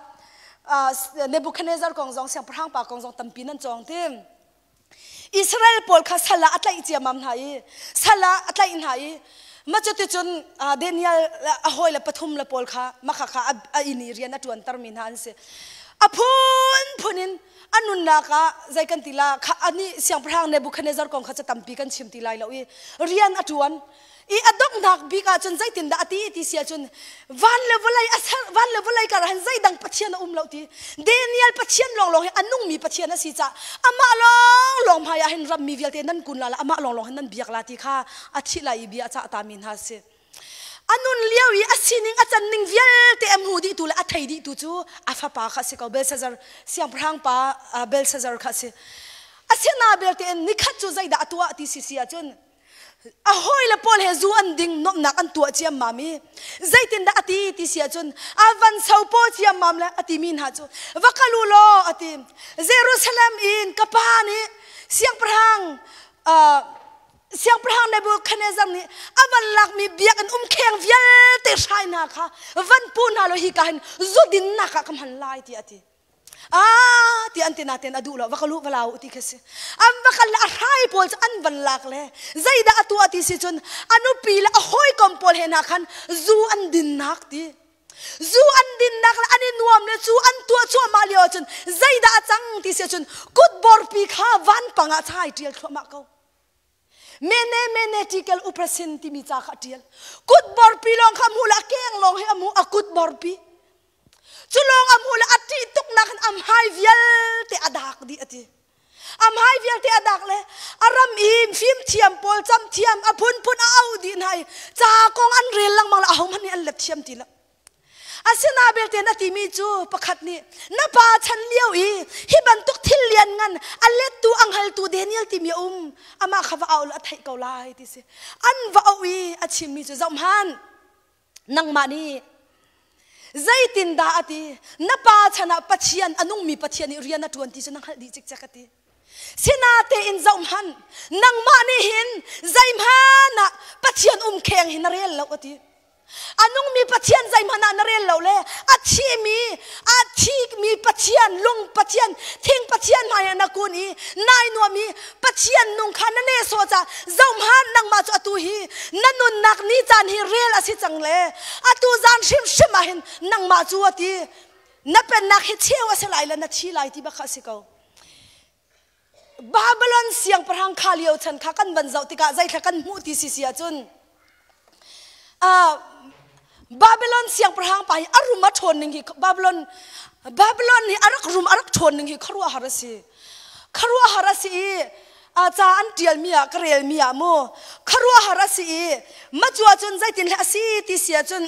Nebuchadnezzar kong zong siangpahrang pa kong zong tampi nan cawng ti. Israel pawl kha sal ah a tlaih ciamam hna i sal ah a tlaih hna i ma cuticun Daniel a hawi le pathum le pawl kha makha kha a inn i rian a ṭuantermi hna an si. A phunphun in a nunnak ah zei kan ti la kha ani siangpahrang Nebuchadnezzar kong kha ca tampi kan chim ti lai lo i rian a ṭuan i a donghnak bik ah cun zeitindah a ti ti si ahcun van le vawlei a ser van le vawlei kar han zeidang pathian a um lo ti Daniel pathian lawnglawng hi a nungmi pathian a si caah amah lawnglawng hmai ah hin rammi vialte nan kun la la amah lawnglawng hin nan biak la ti kha a thih lai i bia a cah ta mi hna si A nun lio i a sining a can ning vialte a hmu dihtu le a thei dihtu cu a fapa kha a si ko Belshazzar siangpahrang pa Belshazzar kha a si. Asina belte in nikhat cu zeidah a tuah ti si si ahcun a hawile pawl he zu an ding nuamhnak an tuah ciammam i Zeitindah a ti ti si ahcun a van sopaw ciammam le a timi hna cu va kal u law a ti. Jerusalem in ka pa nih siangpahrang uh, siangpahrang Nebuchadnezzar nih a van lakmi biakinn umkheng vialte hrai hna kha van pu hna law hika hin zudinnak ah ka hman lai tiah a ti. Ah ti an ti natin a duh lo va ka lu va lau ti kha si. An va kal le a hrai pawl cu an van lak le zeidah a tuah ti si cun a nupi le a hawikom pawl he hna khan zu an dinnak ti. Zu an dinnak le an i nuam le cu an tuah cuahmah lio ahcun zeidah a cang ti si cun kutborpi kha vanpang ah chai ṭial thluahmah ko. Mene mene tikel uprasin timi ca kha a ṭial. Kutborpi lawng kha a hmuh le a keng lawng hi a hmuh a kutborpi. Cu lawng a hmuh le a ṭih tuknak in a hmai vialte a dak dih a ti. A hmai vialte a dak le a ram i fimthiam pawl camthiam a phunphun a auh dih hna i ca kong an rel lengmang le ahohmanh nih an let thiam ti lo. Asina belte na timi cu pakhat nih na pa chan lio i hi bantuk thil lian ngan a lettu a hngaltu Daniel timi a um amah kha va au la a theih ko lai ti si. An va auh i a chimmi cu zohhmanh nangmah nih zeitindah a ti na pa chan ah Pathian a nungmi Pathian nih rian a ṭuan ti cu na hngalh dih cikcek a ti sinatein zohhmanh nangmah nih hin zeihmanh ah Pathian umkheng hi na rel lo a ti A nungmi Pathian zeihmanh ah na rel lo le a thimi a thimi Pathian lung Pathian thing Pathian hmai ah na kun i nai nuam i Pathian nung kha na nehsawh caah zohhmanh nangmah cu atu hi na nunnak ni caan hi rel a si cang le atu zan hrimhrim ah hin nangmah cu a ti na pennak hi cheu a si lai le na thi lai ti bak kha a si ko. Babylon siangpahrang kha lio chan kha kan van zoh tikah zeithla kan hmuh ti si si ahcun uh, Babylon siangpahrang pa hi a rum a ṭhawn ning hi Babylon Babylon hi a rak rum a rak ṭhawn ning hi khuaruahhar a si khuaruahhar a si i a ca an ṭialmi ah ka relmi ah mu khuaruahhar a si i macu ahcun zeitin hleh a si ti si ahcun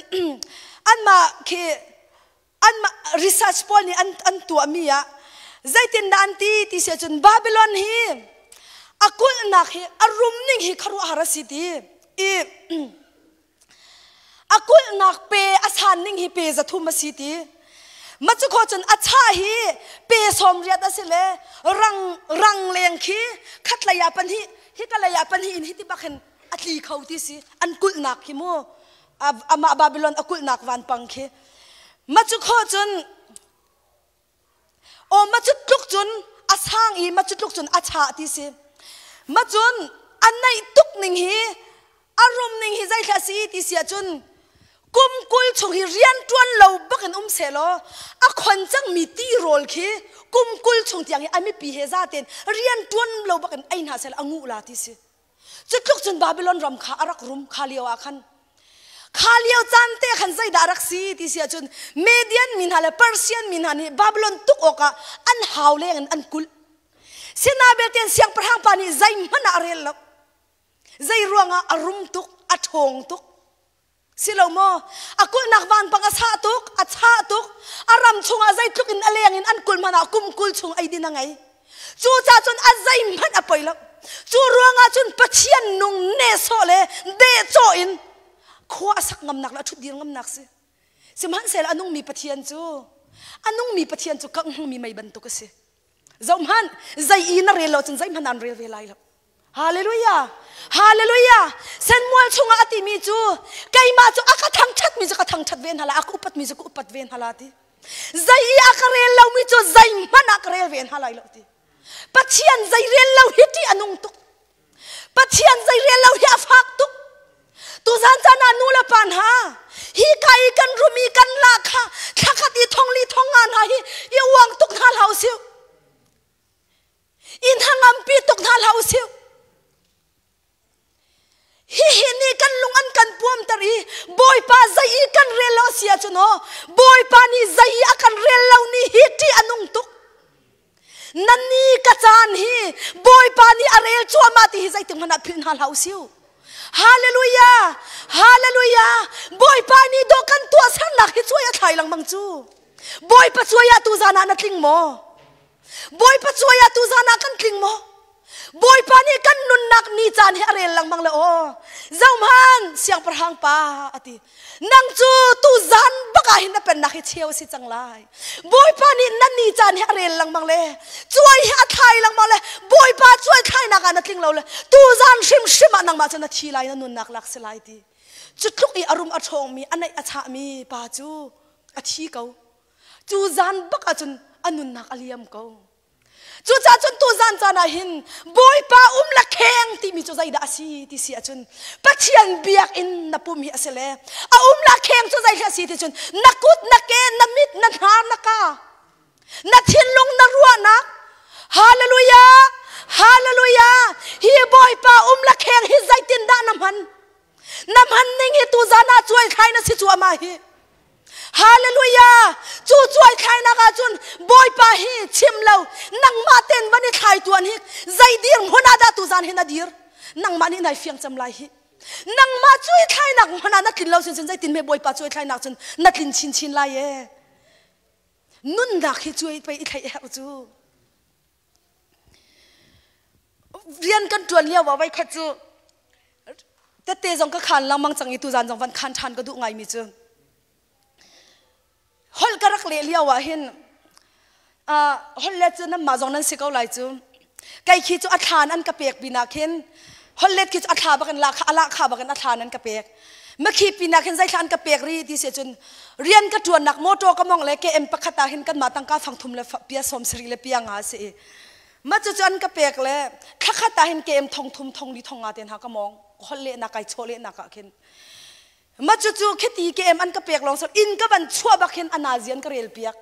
anmah khi anmah research pawl nih an, an tuahmi ah zeitindah an ti ti si ahcun Babylon hi a kulhnak hi a rum ning hi khuaruahhar a si ti i a kulhnak pe a san ning hi pe 300 a si ti ma cu kho cun a chah hi pe 80 a si le rang rang leng khi khatlei ah pahnih hi ka lei ah pahnih in hi ti bak hin a tli kho ti si an kulhnak hi mu amah Babylon a kulhnak vanpang khi ma cu kho cun aw ma cu tluk cun a sang i ma cu tluk cun a chah ti si ma cun a naih tuk ning hi a rum ning hi zeithla si ti si ahcun kum 20 chung hi rian ṭuan lo bakin um seh law a khon cangmi tirawl khi kum 20 chung tiang hi a mipi he zaten rian ṭuan lo bakin ei hna seh law a nguh la ti si Cu tluk cun Babylon ram kha a rak rum kha lio ah khan. Kha lio caan te khan zeidah a rak si ti si ahcun Median mi hna le Persian mi hna nih Babylon tuk awkah an hau leng in an kulh. Sinabelte siangpahrang pa nih zeihmanh ah a rel lo. Zei ruangah a rum tuk, a ṭhawng tuk. Si lo maw? A kulhnak vanpang a sah tuk, a chah tuk. A ram chungah zeitluk in a leng in an kulh hmanh ah kum 20 chung ei din a ngei. Cucaah cun a zeihmanh a poi lo. Cu ruangah cun Pathian nung nehsawh le dehcawh in khua a sak ngamnak le a ṭhutdir ngamnak si. Sihmanhsehlaw a nungmi Pathian cu a nungmi Pathian cu kangh hmangmi mei bantuk a si. Zohhmanh, zei i na rel lo cun zeihmanh an rel ve lai lo. Hallelujah! Hallelujah! Senmual chungah a timi cu keimah cu a ka thangṭhatmi cu ka thangṭhat ve hna lai, a ka upatmi cu ka upat ve hna lai ti. Zei i a ka rel lomi cu zeihmanh ah ka rel ve hna lai lo ti. Pathian zei rel lo hi ṭih a nung tuk. Pathian zei rel lo hi a fak tuk. Tuzan caan ah nu le pa hna hi ka i kan rum i kan la kha thlakhat i thong li thong nga hna hi i uang tuk hna hlah usih. I hnangampi tuk hna hlah usih. Hihi nih kan lung an kan puamter i Bawipa zei i kan rel lo si ahcun aw Bawipa nih zei i a kan rel lo ni hi ṭih a nung tuk. Nan ni ka caan hi Bawipa nih a rel cuahmah ti hi zeitik hmanh ah philh hna hlah usih. Hallelujah! Hallelujah! Bawipa nih dawh kan tuahsernak hi cuai a thlai lengmang cu. Bawipa cuai ah tuzan ah na tling maw? Bawipa cuai ah tuzan ah kan tling maw? Bawipa nih kan nunnak ni caan hi a rel lengmang le aw. Zohhmanh siangpahrang pa a ti. Nang cu tu zan bak ah hin na pennak hi cheu si cang lai. Bawipa nih na ni caan hi a rel lengmang le cuai hi a thlai lengmang le Bawipa cuai thlainak ah na tling lo le tu zan hrimhrim ah nangmah cu na thi lai na nunnak lak si lai ti. Cu tluk i a rum a ṭhawngmi a neih a chahmi pa cu a thi ko. Cu zan bak ah cun a nunnak a liam ko. Cucaah cun tuzan caan ah hin Bawipa um le kheng timi cu zeidah a si ti si ahcun Pathian biakinn na pum hi a si le a um le kheng cu zei a si ti cun na kut na ke na mit na hnar na ka na thinlung na ruahnak Hallelujah Hallelujah hi Bawipa um le kheng hi zeitindah na hman na hman ning hi tuzan ah cuai thlai na si cu amah hi Hallelujah! Cu cuai thlainak ahcun Bawipa hi chim lo nangmah ten van i thlai tuan hi zei dir hmun ah dah tuzan hi na dir? Nangmah nih nai fiang cem lai hi. Nangmah cuai thlainak hmun ah na tlin lo sin zeitin hme Bawipa cuai thlainak cun na tlin chinchin lai e. Nunnak hi cuai pei i thlaih herh cu. Rian kan ṭuan lio ah voikhat cu tette zong ka khaan lengmang cang i tuzan zong van khaan ṭhan ka duh ngaimi cu holh ka rak leh lio ah hin holh let cu nanmah zong nan si ko lai cu kei khi cu a thlan an ka pek pinah khin holh let khi cu a thla bak in a lahkha bak in a thlan an ka pek makhi pinah khin zeithla an ka pek ri ti si cun rian ka ṭuannak motor ka mong le KM pakhat ah hin kanmah tangka fang thum le pia sawm sarih le pia nga si i ma cu cu an ka pek le thlakhat ah hin KM thong thum thong li thong nga ten ha ka mong holh leh nak kai chaw leh nak ah khin ma cu cu khiti KM an ka pek lawng so in ka van chuah bak hin a nazi an ka rel piak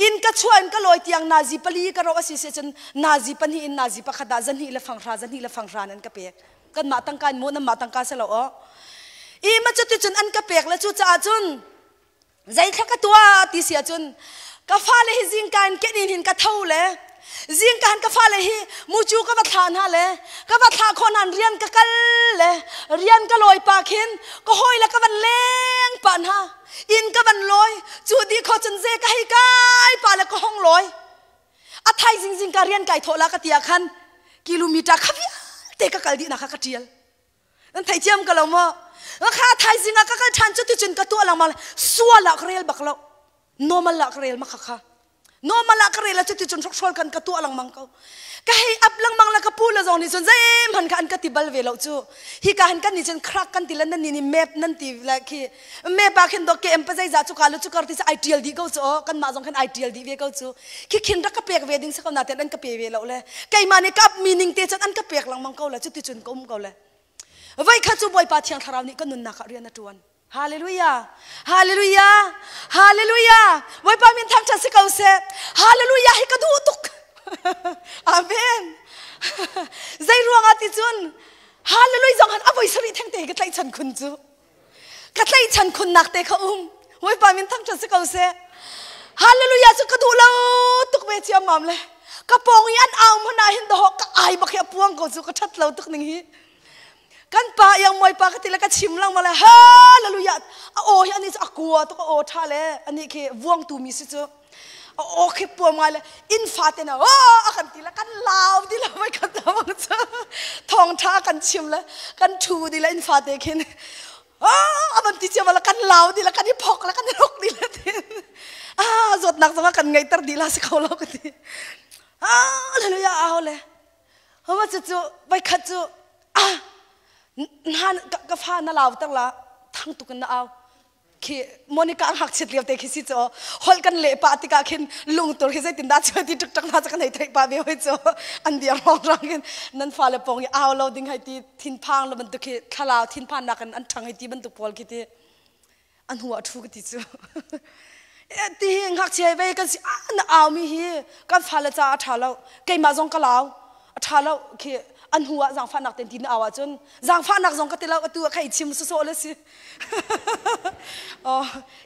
in ka chuah in ka lawi tiang nazi pali ka ro asi se cun nazi pahnih in nazi pakhat ah zahnih le fanghra zahnih le fanghra an ka pek kanmah tangka in mu nanmah tangka si lo aw i ma cu ti cun an ka pek le cu caah cun zeithla ka tuah ti si ahcun ka fale hi zingka in kenin hin ka tho le zingka hin ka fale hi mucu ka va thlah hna le ka va thlah khawh hna rian ka kal le rian ka lawi pa khin ka hawi le ka van leng pa hna inn ka van lawi cu di kho cun ze ka hei kai pa le ka hong lawi a thaizing zingka rian kai thawh la ka ti ah khan kilometer kha vialte ka kal dih nak kha ka tial nan thei thiam ka lo maw kha thaizing ah ka kal ṭhan cu ticun ka tuah lengmang sual ah ka rel bak lo normal ah ka rel ma kha kha normal ah ka rel ah cuticun hrokhrawl kan ka tuah lengmang ko ka hei ap lengmang le ka pu le zong nih cun zeihmanh kha an ka ti bal ve lo cu hi ka han kan nih cun crack kan ti le nan nih nih map nan ti le khi map ah khin do KM pa zeizah cu ka lu cu kar ti ai tial dih ko cu aw kanmah zong khan ai tial dih ve ko cu khi khin rak ka pek ve ding si ko na ten an ka pe ve lo le keimah nih ka ap mi ning te cun an ka pek lengmang ko le cuti cun ka um ko le voi khat cu Bawipa Thiang Thlarau nih ka nunnak ah rian a ṭuan Hallelujah. Hallelujah. Hallelujah. Bawipa min thangṭhat si ko seh. Hallelujah hi ka duh tuk. Amen. Zei ruangah ti cun Hallelujah zong han a voi sarih theng te ka tlaihchan khun cu. Ka tlaihchan khunnak te kha um. Bawipa min thangṭhat si ko seh. Hallelujah cu ka duh lo tuk ve ciammam le. Ka pawng i an au hmanh ah hin dawh ka ai bak hi a puang ko cu ka ṭhat lo tuk ning hi. Kan pa iang mawi pa ka ti le ka chim lengmang le hallelujah a aw hi ani cu a kua tuk a aw ṭha le ani khi vuangtu mi si cu a aw khi puam ngai le inn fate na a kan ti le kan lau ti le voi khat bang cu thawngṭha kan chim le kan ṭhu di le inn fate khin a van ti cia le kan lau di le kan i phok le kan i rok di le ti ah zawtnak zong a kan ngeihter dih la si kho lo ka ti hallelujah au le Hama cu cu voikhat cu ah na ka fa na lau ter la thang tuk in na au khi Monica ang hak chiat liau te khi si chu holh kan leh pa tikah khin lungtur khi zeitin dah chu ti tuk tak na kan hei theih pa ve hoi chu an dia rong rang in nan fa le pong i au lo ding hai ti thinphang lo bantuk khi thlalau thinphan nak in an ṭhang hei ti bantuk pawl khi ti a hnu ah ṭhu ka ti cu ti hi ngakchia ve kan si na au mi hi kan fale caah a ṭha lo keimah zong ka lau a ṭha lo khi an hnu ah zaangfahnak ten ti na au ahcun zaangfahnak zong ka ti lo atu ah kha i chim sawsawh le si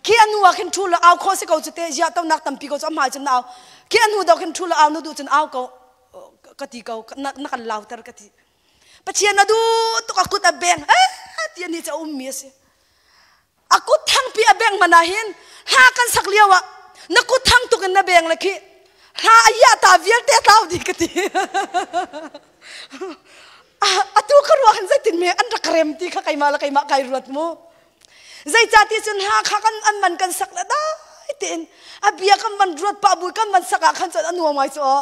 khi a hnu ah khin ṭhu lo au khawh si ko cu te ziah tonak tampi ko cu a hmai cun na au khi a hnu deuh khin ṭhu lo au na duh cun au ko ka ti ko na kan lauter ka ti Pathian a duh tuk a kut a beng eh ti ani cu a ummi a si a kut thangpi a beng man ah hin hla kan sak lio ah na kut thang tuk in na beng le khi hla a iah ta vialte a tlau dih ka ti. Atu ka ruah hin zeitin me an rak rem ti kha keimah le keimah kai ruat mu. Zeicahti cun ha kha kan an man kan sak le dai tein a bia kan van ruat pah bu kan van sak ah khan cun a nuam ngai cu aw.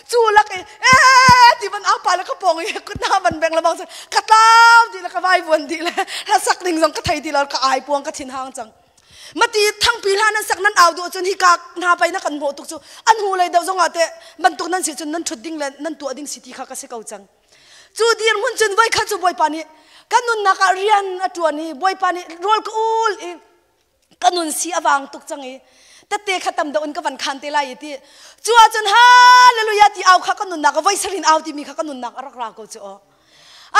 Cu lak i ee ti van apa le ka pawng i kut na van beng le bang cun ka tlau di le ka vai vuan di le hla sak ding zong ka thei ti lo ka ai puang ka thin hang cang. Mati thangpi hla nan sak nan au duh cun hi ka hna pai na kan hmuh tuk cu an hu lei deuh zong ah teh bantuk nan si cun nan ṭhut ding le nan tuah ding si ti kha ka si ko cang. Cu dirhmun cun voikhat cu Bawipa nih ka nunnak ah rian a ṭuan i Bawipa nih rawl ka ul i ka nun si a vang tuk cang i tette kha tam deuh in ka van khan te lai i ti cu ahcun hallelujah ti au kha ka nunnak ah voi sarin au timi kha ka nunnak a rak ra ko cu aw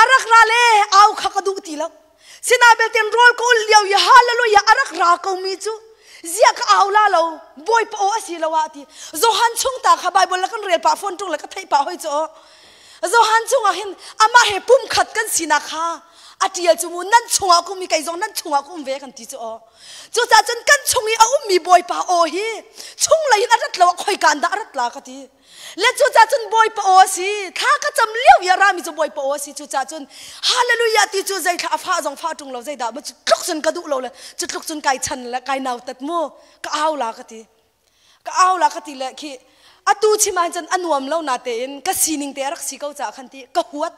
a rak ra le au kha ka duh ti lo Sinain belte rawl ka ul lio i hallelujah a rak ra ko mi cu ziah ka au la lo Bawipa aw a si lo ah ti Johan chung ta kha Bible la kan rel pah phone tung le ka theih pah hoi cu aw Johan chung ah hin amah he pumkhat kan sinak kha a tial cu mu nan chungah ka um i kei zong nan chungah ka um ve kan ti cu aw cucaah cun kan chung i a ummi Bawipa aw hi chunglei in a rat lo ah khoika in dah a rat la ka ti Le cucaah cun Bawipa aw a si. Thla ka cam lio i a rami cu Bawipa aw a si. Cucaah cun hallelujah ti cu zei thla a fah zong fah ṭung lo zeidah ma cu tluk cun ka duh lo le cu tluk cun kai chan le kai nautat mu ka au la ka ti. Ka au la ka ti le khi atu chim ah cun a nuam lo na tein ka sining te a rak si ko caah khan ti ka huat.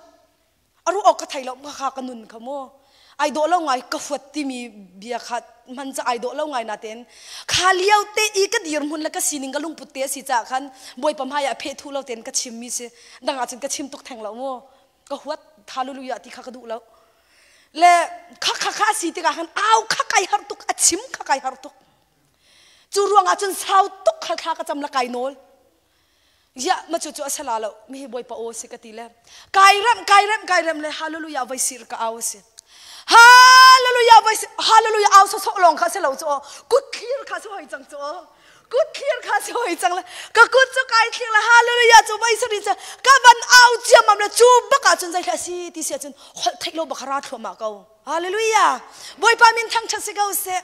A ruah awk ka thei lo kha ka nun kha mu ai dawh lo ngai ka huat timi bia kha hman ca ai dawh lo ngai natein kha lio te i ka dirhmun le ka sining ka lungput te a si caah khan bawipa hmai ah pheh thu lo tein ka chim mi si dang ah cun ka chim tuk theng lo mu ka huat hallelujah ti kha ka duh lo le kha kha kha si tikah khan au kha kai har tuk a chim kha kai har tuk cu ruangah cun sau tuk kha thla ka cam la kai nawl Ziah ma cu cu a sala lo mi hi bawipa aw si ka ti le kai rem kai rem kai rem le hallelujah voi sir ka au si hallelujah voi hallelujah au so so long kha se lo chu kut thlir kha se hoi chang chu kut thlir kha se hoi chang le ka kut chu kai thlir le hallelujah chu voi sari chu ka van au chiam am le chu baka chun zai thla si ti sia chun hol thei lo bakara thluama ko Hallelujah. Bawipa min thangṭhat si ko seh.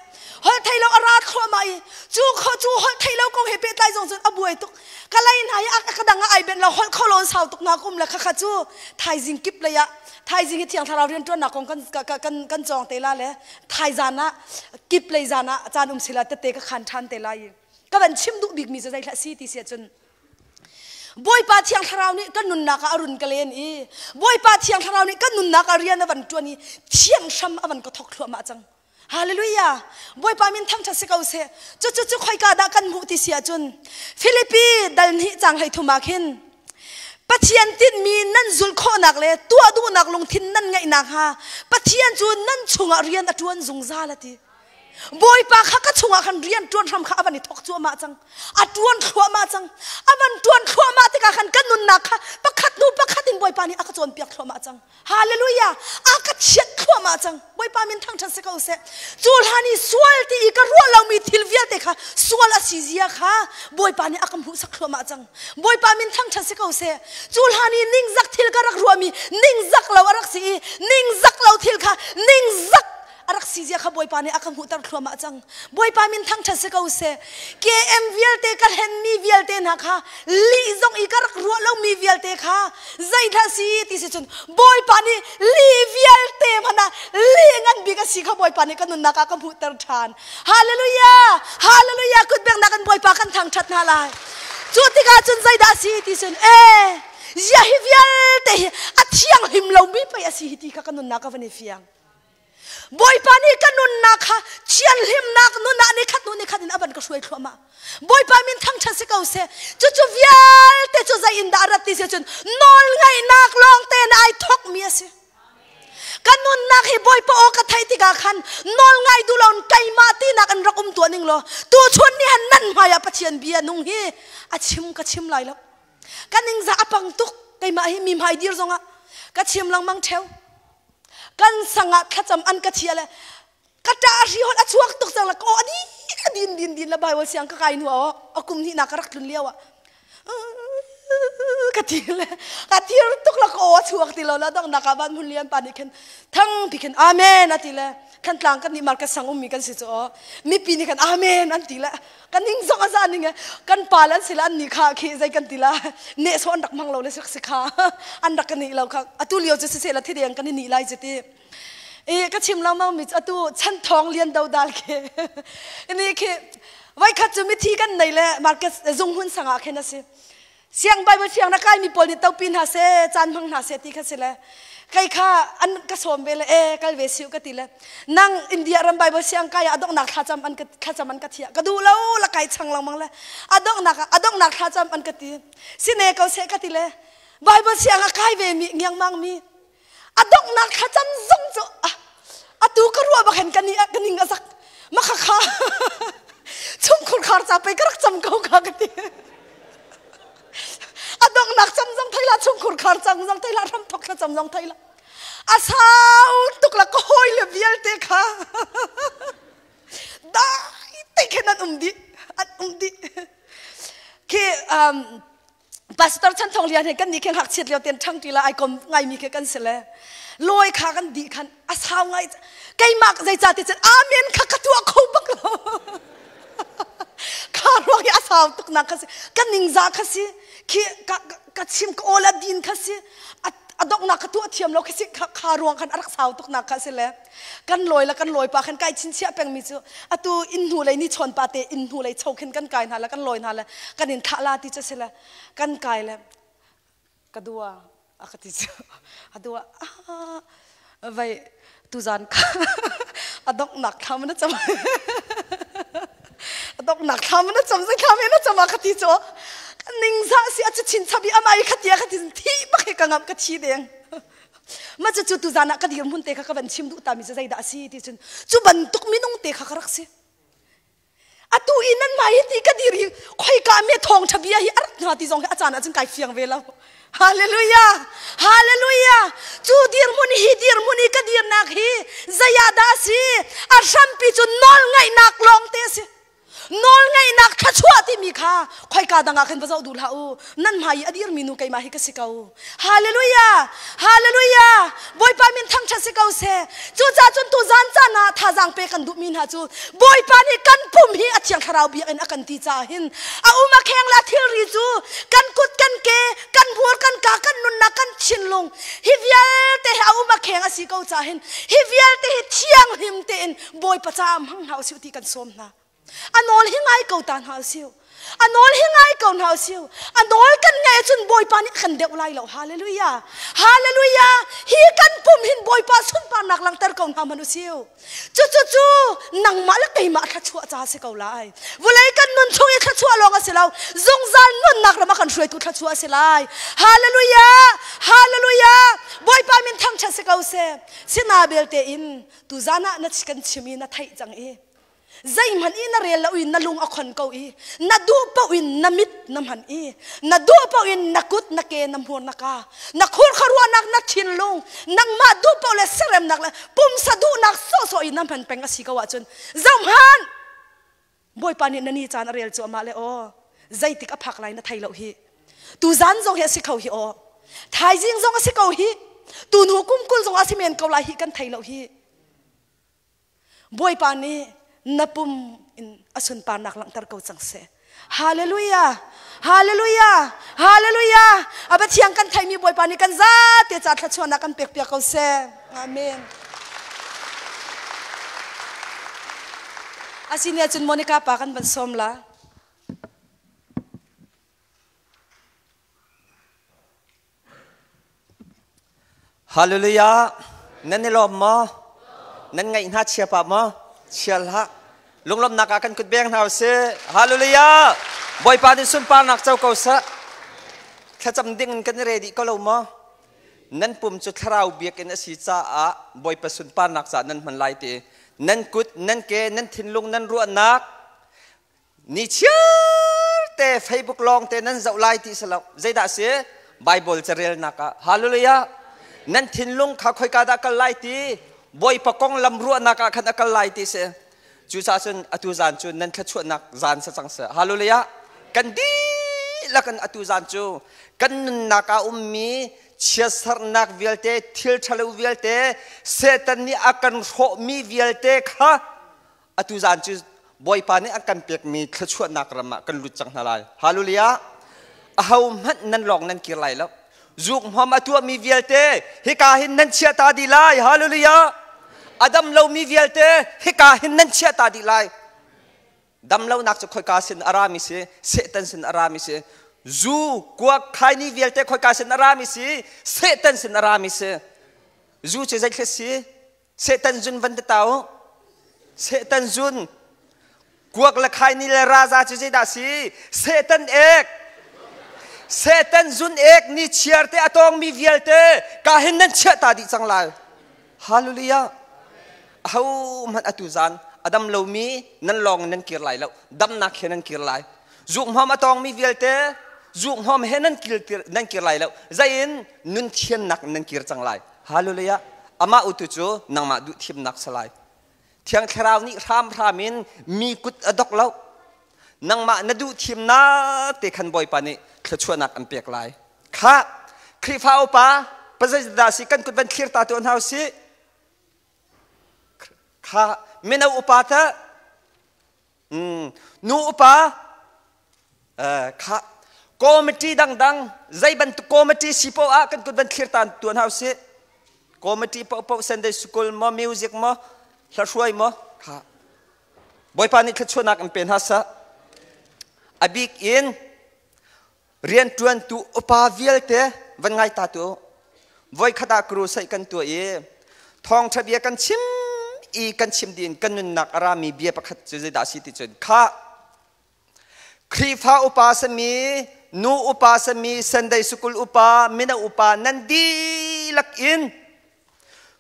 Holh thei lo a ra thluahmah i cu kho cu holh thei lo kong he pehtlai zong cun a buai tuk. Ka lei hna hi a ka dang ah ai benh lo holh kho lo an sau tuk na kum le khakha cu thaizing kip lei ah thaizing hi thiang thlarau rianṭuannak kong kan kan kan cawng te la le thaizan ah kip lei zan ah caan um sila tete ka khan ṭhan te lai i ka van chim duh bikmi cu zei hlah si ti si ahcun Bawipa Thiang Thlarau nih kan nunnak ah a run ka len i Bawipa Thiang Thlarau nih kan nunnak ah rian a van ṭuan i thiang hram a van ka thawk thluahmah cang. Hallelujah! Bawipa min thangṭhat si ko seh. Cucu cu khoika dah kan hmuh ti si ahcun Filipi dal hnih caang 13 ah khin Pathian tinhmi nan zulh khawhnak le tuah duhnak lungthin nan ngeih nakhnga Pathian cu nan chungah rian a ṭuan zungzal a ti. Bawipa kha ka chungah khan rian ṭuan hram kha a van i thawk cuahmah cang. A ṭuan thluahmah cang. A van ṭuan thluahmah tikah khan ka nunnak kha pakhat hnu pakhat in Bawipa nih a ka cawnpiak thluahmah cang. Hallelujah! A ka chiat thluahmah cang. Bawipa min thangṭhat si ko seh. Cu hlan i sual ti i ka ruah lomi thil vialte kha sual a si zia kha Bawipa nih a ka hmuhsak thluahmah cang. Bawipa min thangṭhat si ko seh. Cu hlan i ningzak thil ka rak ruahmi ningzak lo a rak si i ningzak lo thil kha ningzak a rak si zia kha Bawipa nih a ka hmuhter thluahmah cang. Bawipa min thangṭhat si ko seh. KM vialte ka hlenmi vialte hna kha lih zong i ka rak ruah lomi vialte kha zeithla si ti si cun Bawipa nih lih vialte hmanh ah lih ngan bik a si kha Bawipa nih ka nunnak ah ka hmuhter ṭhan. Hallelujah! Hallelujah! Kutbengnak in Bawipa kan thangṭhat hna lai. Cu tikah cun zeidah si ti cun ee zia hi vialte hi a thianghlim lomi pei a si hi ti kha ka nunnak ka van i fiang. Bawipa nih ka nunnak kha thianhlimnak nun ah nikhat hnu nikhat in a van ka hruai thluahmah. Bawipa min thangṭhat si ko seh. Cucu vialte cu zei in dah a rat ti si cun nawlngaihnak lawng tein ai thawkmi a si. Ka nunnak hi Bawipa aw ka theih tikah khan nawl ngai duh loin keimah tinak in rak um tuah ning law tuchun ni han nan hmai ah Pathian bia nung hi a chim ka chim lai lo. Ka ningzah a pang tuk keimah hi mi hmai dir zongah ka chim lengmang ṭheo. Kan sang ah thlacam an ka chia le ka ṭah hri hol a chuak tuk cang le ka aw a din a din din din le Bible siang ka kai hnu ah a kum hnihnak ka rak tlun lio ah. Ka ti le ka thir tuk la ka aw a chuak ti lo la dong nak ah van hun lian pa nih khin thang pi khin amen a ti le Thantlang kan nih market sang ummi kan si cu aw mipi nih khan amen an ti le kan ning zong a za ning kan pa le an si le an nih kha khi zei kan ti la ne so an rak mang lo le si kha an rak kan nih lo kha atu lio cu siseh la thideng kan i nih lai cu ti i ka chim lo mi atu chan thong lian do dal khi ni khi voi khat cu mithi kan nei le market zung hun sangah khin a si Siang Bible siang na kai mi pawl nih topi hna seh caan hmang hna seh ti kha si le kei kha an ka sawm ve le e kal ve siu ka ti le nang India ram Bible siang kai ah adongnak thlacam an ka thlacam an ka thia ka duh lo la kai chang lengmang le adongnak adongnak thlacam an ka ti sine ko seh ka ti le Bible siang a kai ve mi ngiangmang mi adongnak thlacam zong cu atu ka ruah bak hen ka ni ka ning a zak makha kha chungkhur khar ca pei ka rak cam ko kha ka ti adongnak cam zong thei la chungkhur khar cam zong thei la ram thok thlacam zong thei la a sau tuk la ka hawi le vialte kha dai te khen an um dih an um dih khi Pastor Chan Thong Lian he kan nih khin ngakchiat lio ten ṭhang ṭi la ai kom ngaimi khi kan si le lawi kha kan dih khan a sau ngai keimah zeica ti cun amen kha ka tuah kho bak lo kha ruang hi a sau tuk nak kha si ka ningza kha si khi ka ka chim ka awl a din kha si a donghnak ka tuah thiam lo khi si kha ruang khan a rak sau tuk nak kha si le kan lawi la kan lawi pa khan kai chinchiah pengmi cu atu inn hnu lei ni chawn pa te inn hnu lei cho khin kan kai hna la kan lawi hna le kan in thah la ti cu si le kan kai le ka dua a ka ti cu a dua vai tuzan kha a donghnak thla na cam a donghnak thla na cam zei thla na cam a ka ti cu ning za si a cu chin chabi amai kha tia ka ti thi bak he ka ngam ka thi deng Ma cu cu tuzan ah ka dirhmun te kha ka van chim duh ta mi cu zeidah a si ti cun cu bantuk minung te kha ka rak si. Atu i nan mai hi ti ka dir hi khoika me thawng tha bia hi a rat hna ti zong hi a caan ah cun kai fiang ve lo. Hallelujah! Hallelujah! Cu dirhmun hi dirhmun i ka dirnak hi zeiah dah a si? A hrampi cu nawl ngaihnak lawng te a si. Nawlngeihnak thluachuah timi kha khoika dang ah khan va zoh duh hlah u. Nan hmai i a dirmi nu keimah hi ka si ko. Hallelujah! Hallelujah! Bawipa min thangṭhat si ko seh. Cucaah cun tu zan caan ah thazaang pe kan duhmi hna cu Bawipa nih kan pum hi a Thiang Thlarau biakinn a kan ti caah hin a um a kheng le a thilri cu kan kut kan ke kan hmur kan ka kan nunnak kan thinlung hi vialte hi a um a kheng a si ko caah hin hi vialte hi thianghlim tein Bawipa caah hmang hna usih ti kan sawm hna. A nawl hi ngai ko ta hna usih. A nawl hi ngai ko hna usih. A nawl kan ngaih ahcun Bawipa nih a kan deuh lai lo. Hallelujah. Hallelujah. Hi kan pum hin Bawipa sunparnak langhter ko hna hmanh usih. Cucu cu nangmah le keimah thluachuah ca si ko lai. Vulei kan nun chung i thluachuah lawng a si lo. Zungzal nunnak ram a kan hruaitu thluachuah a si lai. Hallelujah. Hallelujah. Bawipa min thangṭhat si ko seh. Sina belte in Tuzan ah na kan chim i na theih cang i zeihmanh i na rel lo i na lung a khon ko i na duh paoh in na mit na hman i na duh paoh in na kut na ke na hmur na ka na khur khuaruahnak na thinlung nangmah duh paoh le seremnak le pumsa duhnak sawhsawh i na hman peng a si ko ahcun zohhmanh Bawipa nih na ni caan a rel cuahmah le aw zeitik a phak lai na thei lo hi tuzan zong hi a si kho hi aw thaizing zong a si ko hi tuhnu kum 20 zong a si men ko lai hi kan thei lo hi Bawipa nih na pum in a sunparnak langhter ko cang seh Hallelujah Hallelujah Hallelujah a Pathian kan theimi Bawipa nih kan zate ca thluachuahnak kan pek piak ko seh Amen Asine cun Monica pa kan van sawm la. Hallelujah. Nan i lawm maw? Nan ngaih hna chia pa maw? Chia hlah. Lunglawmhnak ah kan kut beng hna usih. Hallelujah. Bawipa nih sunparnak co ko seh. Thlacam ding in kan i ready ko lo maw? Nan pum cu thlarau biakinn a si caah Bawipa sunparnak caah nan hman lai ti. Nan kut, nan ke, nan thinlung, nan ruahnak Ni chiar te Facebook lawng te nan zoh lai ti si lo. Zeidah si? Bible carelnak ah. Hallelujah. Nan thinlung kha khoika dah kal lai ti? Bawipa konglam ruahnak ah khan a kal lai ti si. Cucaah cun atu zan cu nan thluachuahnak zan sa cang seh. Hallelujah. Kan dihlak. Dihlak in atu zan cu kan nunnak ah ummi chiatsernak vialte, thil ṭhalo vialte, Satan nih a kan hrawhmi vialte kha atu zan cu Bawipa nih a kan pekmi thluachuahnak ram ah kan lut cang hna lai. Hallelujah! Ahohmanh nan lawng nan kir lai lo. Zuk hmam a tuahmi vialte hika hin nan chiah ta dih lai. Hallelujah! A dam lomi vialte hika hin nan chiah ta dih lai. Damlonak cu khoika sin a rami si, Satan sin a rami si. Zu, kuak, khaini vialte khoika sin a rami si, Satan sin a rami si. Zu cu zeithil si? Satan zun van ti tau. Satan zun. Kuak le khaini le raza cu zeidah si? Satan ek. Satan zun ek ni chiar te a tawngmi vialte ka hin nan chiah ta dih cang lai. Hallelujah. Ahohmanh atu zan a dam lomi nan lawng in nan kir lai lo. Damnak he nan kir lai. Zukhmawm a tawngmi vialte zukhmawm he nan kir, nan kir lai lo. Zei in nun thiannak in nan kir cang lai. Hallelujah. Amah utu cu nangmah duh thimnak si lai. Thiang Thlarau nih hramhram in mi kut a dok lo. Nangmah na duh thimnak te khan Bawipa nih thluachuahnak an pek lai. Kha Khrihfa upa pazeidah si kan kut van thlir ta tuah hna usih. Kha mino upa ta nu upa kha committee dangdang zei bantuk committee si poah ah kan kut van thlir ta tuah hna usih. Committee paohpaoh Sunday school maw music maw hlahruai maw kha Bawipa nih thluachuahnak in pe hna seh. A bik in rianṭuantu upa vialte van ngai ta tu voikhat ah crusade kan tuah i thawngṭha bia kan chim i kan chim dih in kan nunnak a rami bia pakhat cu zeidah a si ti cun kha Khrihfa upa sami nu upa sami Sunday school upa mino upa nan dihlak in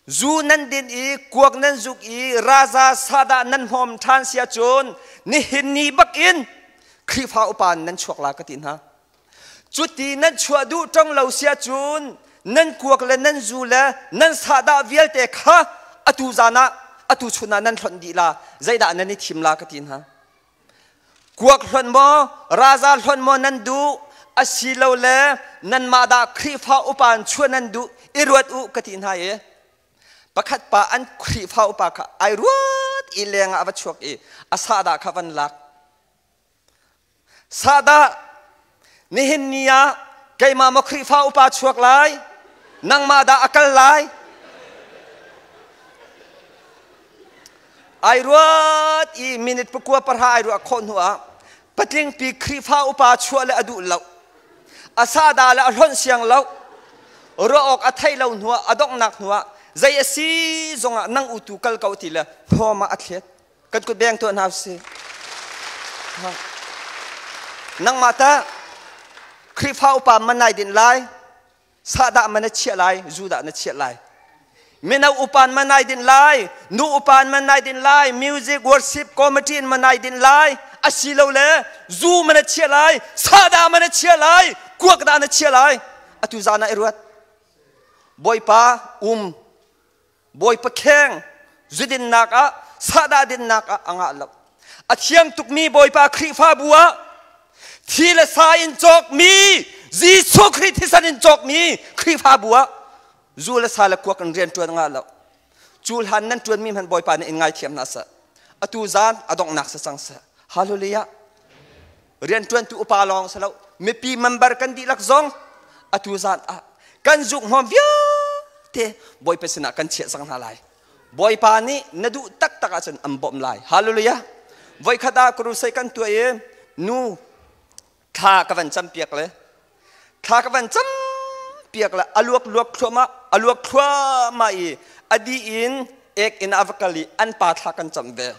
zu nan din i kuak nan zuk i raza sadah nan hmawm ṭhan sia cun nihin ni bak in Khrihfa upa nan chuak la ka ti hna. Cuti nan chuah duh ṭong lo sia cun nan kuak le nan zu le nan sahdah vialte kha atu zan ah atu chun ah nan hlonh dih la zeidah nan i thim la ka ti hna. Kuak hlonh maw raza hlonh maw nan duh asilole nanmah dah Khrihfa upa in chuah nan duh i ruat u ka ti hna i pakhat pa an Khrihfa upa kha ai ruat i leng ah a va chuak i a sahdah kha van lak Sahdah nihin ni ah keimah maw Khrihfa upa chuak lai nangmah dah a kal lai ai ruat i minute pakua pahra ai ruah khawh hnu ah patlingpi Khrihfa upa chuah le a duh lo a sahdah le a hlonh siang lo ruah awk a theih lo hnu ah a donghnak hnu ah zei a si zongah nang utu kal ko ti le hnawm ah a thlet Kan kut beng tuah hna usih. Nangmah tah Khrihfa upa man nai dinh lai, sahdah man na chiah lai, zu dah na chiah lai. Mino upa man nai dinh lai, nu upa man nai dinh lai, music worship committee man nai dinh lai, asilole zu man na chiah lai, sahdah man na chiah lai, kuak dah na chiah lai. Atu zan ah i ruat. Bawipa um Bawipa kheng zudinnak ah sahdah dinnak ah a ngah lo. A thiang tukmi Bawipa Khrihfabu ah thi le sa in cawkmi Jesuh Khrih thisen in cawkmi Khrihfabu ah zu le sa le kuak in rian ṭuan ngah lo. Cu hlan nan ṭuanmi hmanh Bawipa nih in ngaithiam hna seh. Atu zan a donghnak si cang seh. Hallelujah. Rianṭuantu upa lawng si lo, mipi member kan dihlak zong atu zan ah kan zuk hmawm vialte Bawipa sinah kan chiah cang hna lai. Bawipa nih na duh taktak ahcun an bawmh lai. Hallelujah. Voikhat ah crusade kan tuah i nu thla ka van campiak le thla ka van campiak le a luak luak thluahmah a luak thluahmah i a dih in ek in a va kal i an pa thla kan cam ve.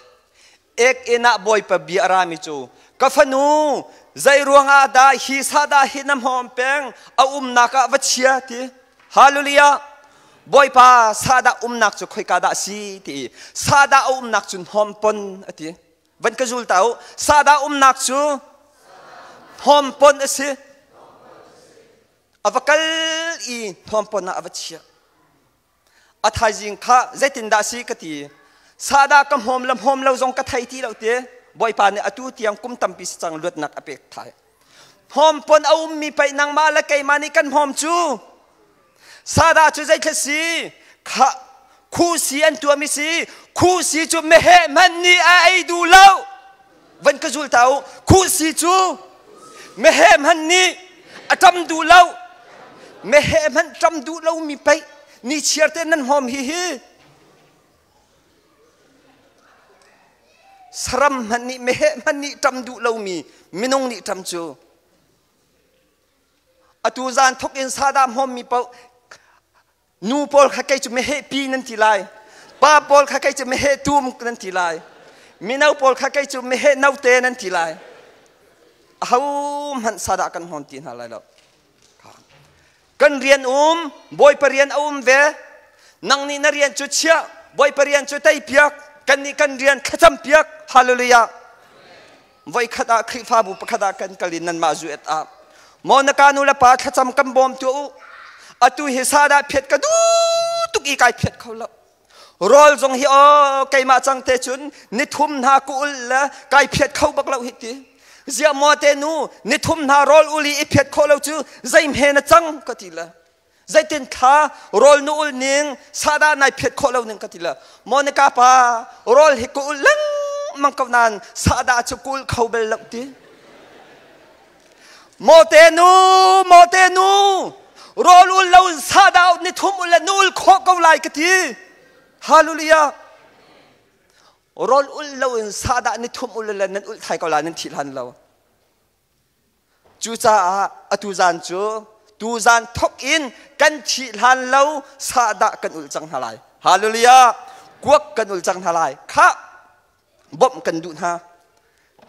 Ek inn ah Bawipa bia a rami cu ka fanu zei ruangah dah hi sahdah hi na hmawm peng a umnak ah va chia ti Hallelujah Bawipa sahdah umnak cu khoika dah si ti sahdah a umnak cu hnawmpon a ti van ka zul ta u sahdah umnak cu hnawmpon a si a va kal i hnawmpon ah a va chia A thaizing kha zeitindah si ka ti. Sahdah ka hmawm le hmawm lo zong ka thei ti lo ti. Bawipa nih atu tiang kum tampi si cang luatnak a pek thai. Hmawmpon a ummi pei nangmah le keimah nih kan hmawm cu. Sada cu zeithla si? Kha khuhsi an tuahmi si. Khuhsi cu meheh hmanh nih a ei duh lo. Van ka zul ta u. Khuhsi cu meheh hmanh nih a ṭam duh lo. Meheh hmanh ṭam duh lomi pei ni chiar te nan hmawm hi hi. Saram hmanh nih meheh hmanh nih ṭam duh lomi minung nih ṭam cu atu zan thok in sadah hmawmmi paoh nu pawl kha kei cu meheh pi nan ti lai pa pawl kha kei cu meheh tum nan ti lai mino pawl kha kei cu meheh note nan ti lai aho hmanh sadah kan hmawm ti hna lai lo Kan rian um, Bawipa rian a um ve. Nang nih na rian cu chiah, Bawipa rian cu teipiak, kan nih kan rian thlacam piak. Hallelujah. Voikhat ah Khrihfabu pakhat ah kan kal in nanmah zu et ah maw na ka nu le pa thlacam kan bawm tuah u. Atu hi sadah phiat ka duh tuk i kai phiat kho lo. Rawl zong hi aw keimah cang te cun nithum hna ku ul le kai phiat kho bak lo hi ti. Ziah maw te nu nithum hna rawl ul i i phiat khawh lo cu zeihme na cang ka ti le. Zeitin thla rawl nu ul ning sadah nai phiat khawh lo ning ka ti le. Monica pa rawl hi ku ul lengmang ko nain sadah cu ku ul kho bel lo ti. Mawte nu, mawte nu, rawl ul lo in sadah ni thum ul le nu ul khawh ko lai ka ti. Hallelujah. Rawl ul lo in sadah ni thum ul le nan ul thai ko lai nan thih hlan lo. Cucaah atu zan cu tu zan thok in kan thih hlan lo sadah kan ul cang hna lai. Hallelujah. Kuak kan ul cang hna lai. Khah bawmh kan duh hna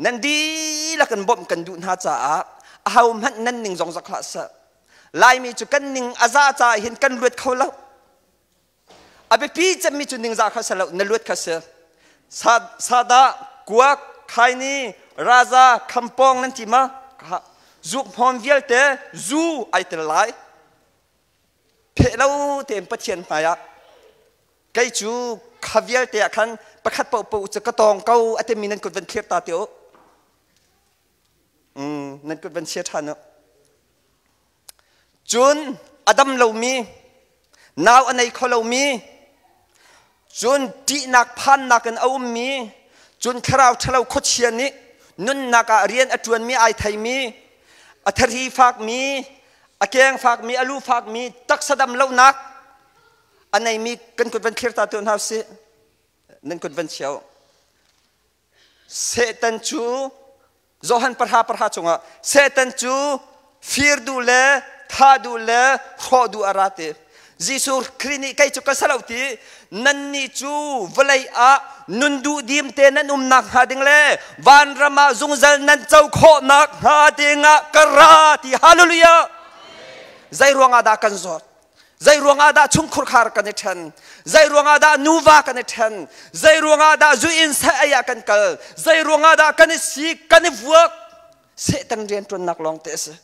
nan dihlak in bawmh kan duh hna caah aho hmanh nan ning zong zak hlah seh Laimi cu kan ning a za caah hin kan luat kho lo a biapi cemmi cu ningzah kha si lo na luat kha si sadah kuak khaini raza khampong nan ti ma zuk hmawm vialte zu ai tel lai pheh lo tein Pathian hmaiah kei cu kha vialte ah khan pakhat paohpaoh cu ka tawng ko a timi nan kut van thlir ta te u nan kut van chia ṭhan u cun a dam lomi nau a nei kho lomi cun ṭihnak phannak in a ummi cun thlarau ṭhalo khuachia nih nunnak ah rian a ṭuanmi ai theimi a thari fakmi a keng fakmi a lu fakmi taksa dam lonak a neimi kan kut van thlir ta tu hna usih nan kut van chiao Satan cu Johan parha parha chungah Satan cu fir duh le tha duh le hrawh duh a ra ti Jesuh Khrih nih kei cu ka si lo ti nannih cu vawlei ah nun duh dim te nan umnak hnga ding le vanram ah zungzal nan co khawhnak hnga dingah ka ra ti hallelujah zei ruangah dah kan zawt Zei ruangah dah chungkhur khar kan i ṭhen? Zei ruangah dah nuva kan i ṭhen? Zei ruangah dah zu inn seh ei ah kan kal? Zei ruangah dah kan i sik, kan i vuak? Satan rianṭuannak lawng te a si.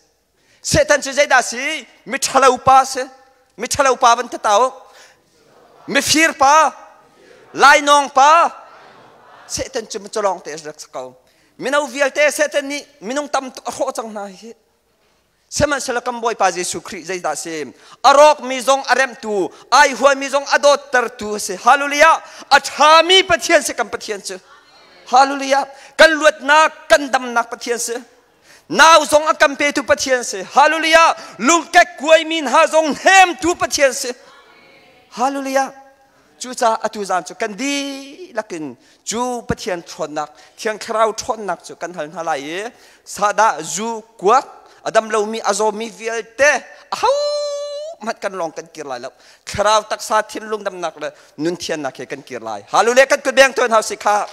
Satan cu zeidah a si? Miṭhalo pa a si. Miṭhalo pa van tatau. Mifir pa, lainawng pa. Satan cu lawng te a rak si ko. Mino vialte Satan nih minung tam tuk a hrawh cang hna hi. Sihmanhsehlaw kan Bawipa Jesuh Khrih zeidah a si? A rawkmi zong a remhtu, ai huami zong a dawttertu a si. Hallelujah! A ṭhami Pathian si kan Pathian cu. Hallelujah! Kan luatnak, kan damnak Pathian si. Nau zong a kan petu Pathian si. Hallelujah! Lungkek kuaimi hna zong hnemtu Pathian si. Hallelujah! Cucaah atu zan cu kan dihlak in cu Pathian ṭhawnnak, Thiang Thlarau ṭhawnnak cu kan hal hna lai i sadah, zu, kuak, a dam lomi, a zawmi vialte ahohmanh kan lawng kan kir lai lo. Thlarau taksa thinlung damnak le nun thiannak he kan kir lai. Hallelujah kan kut beng tuan hau si kha.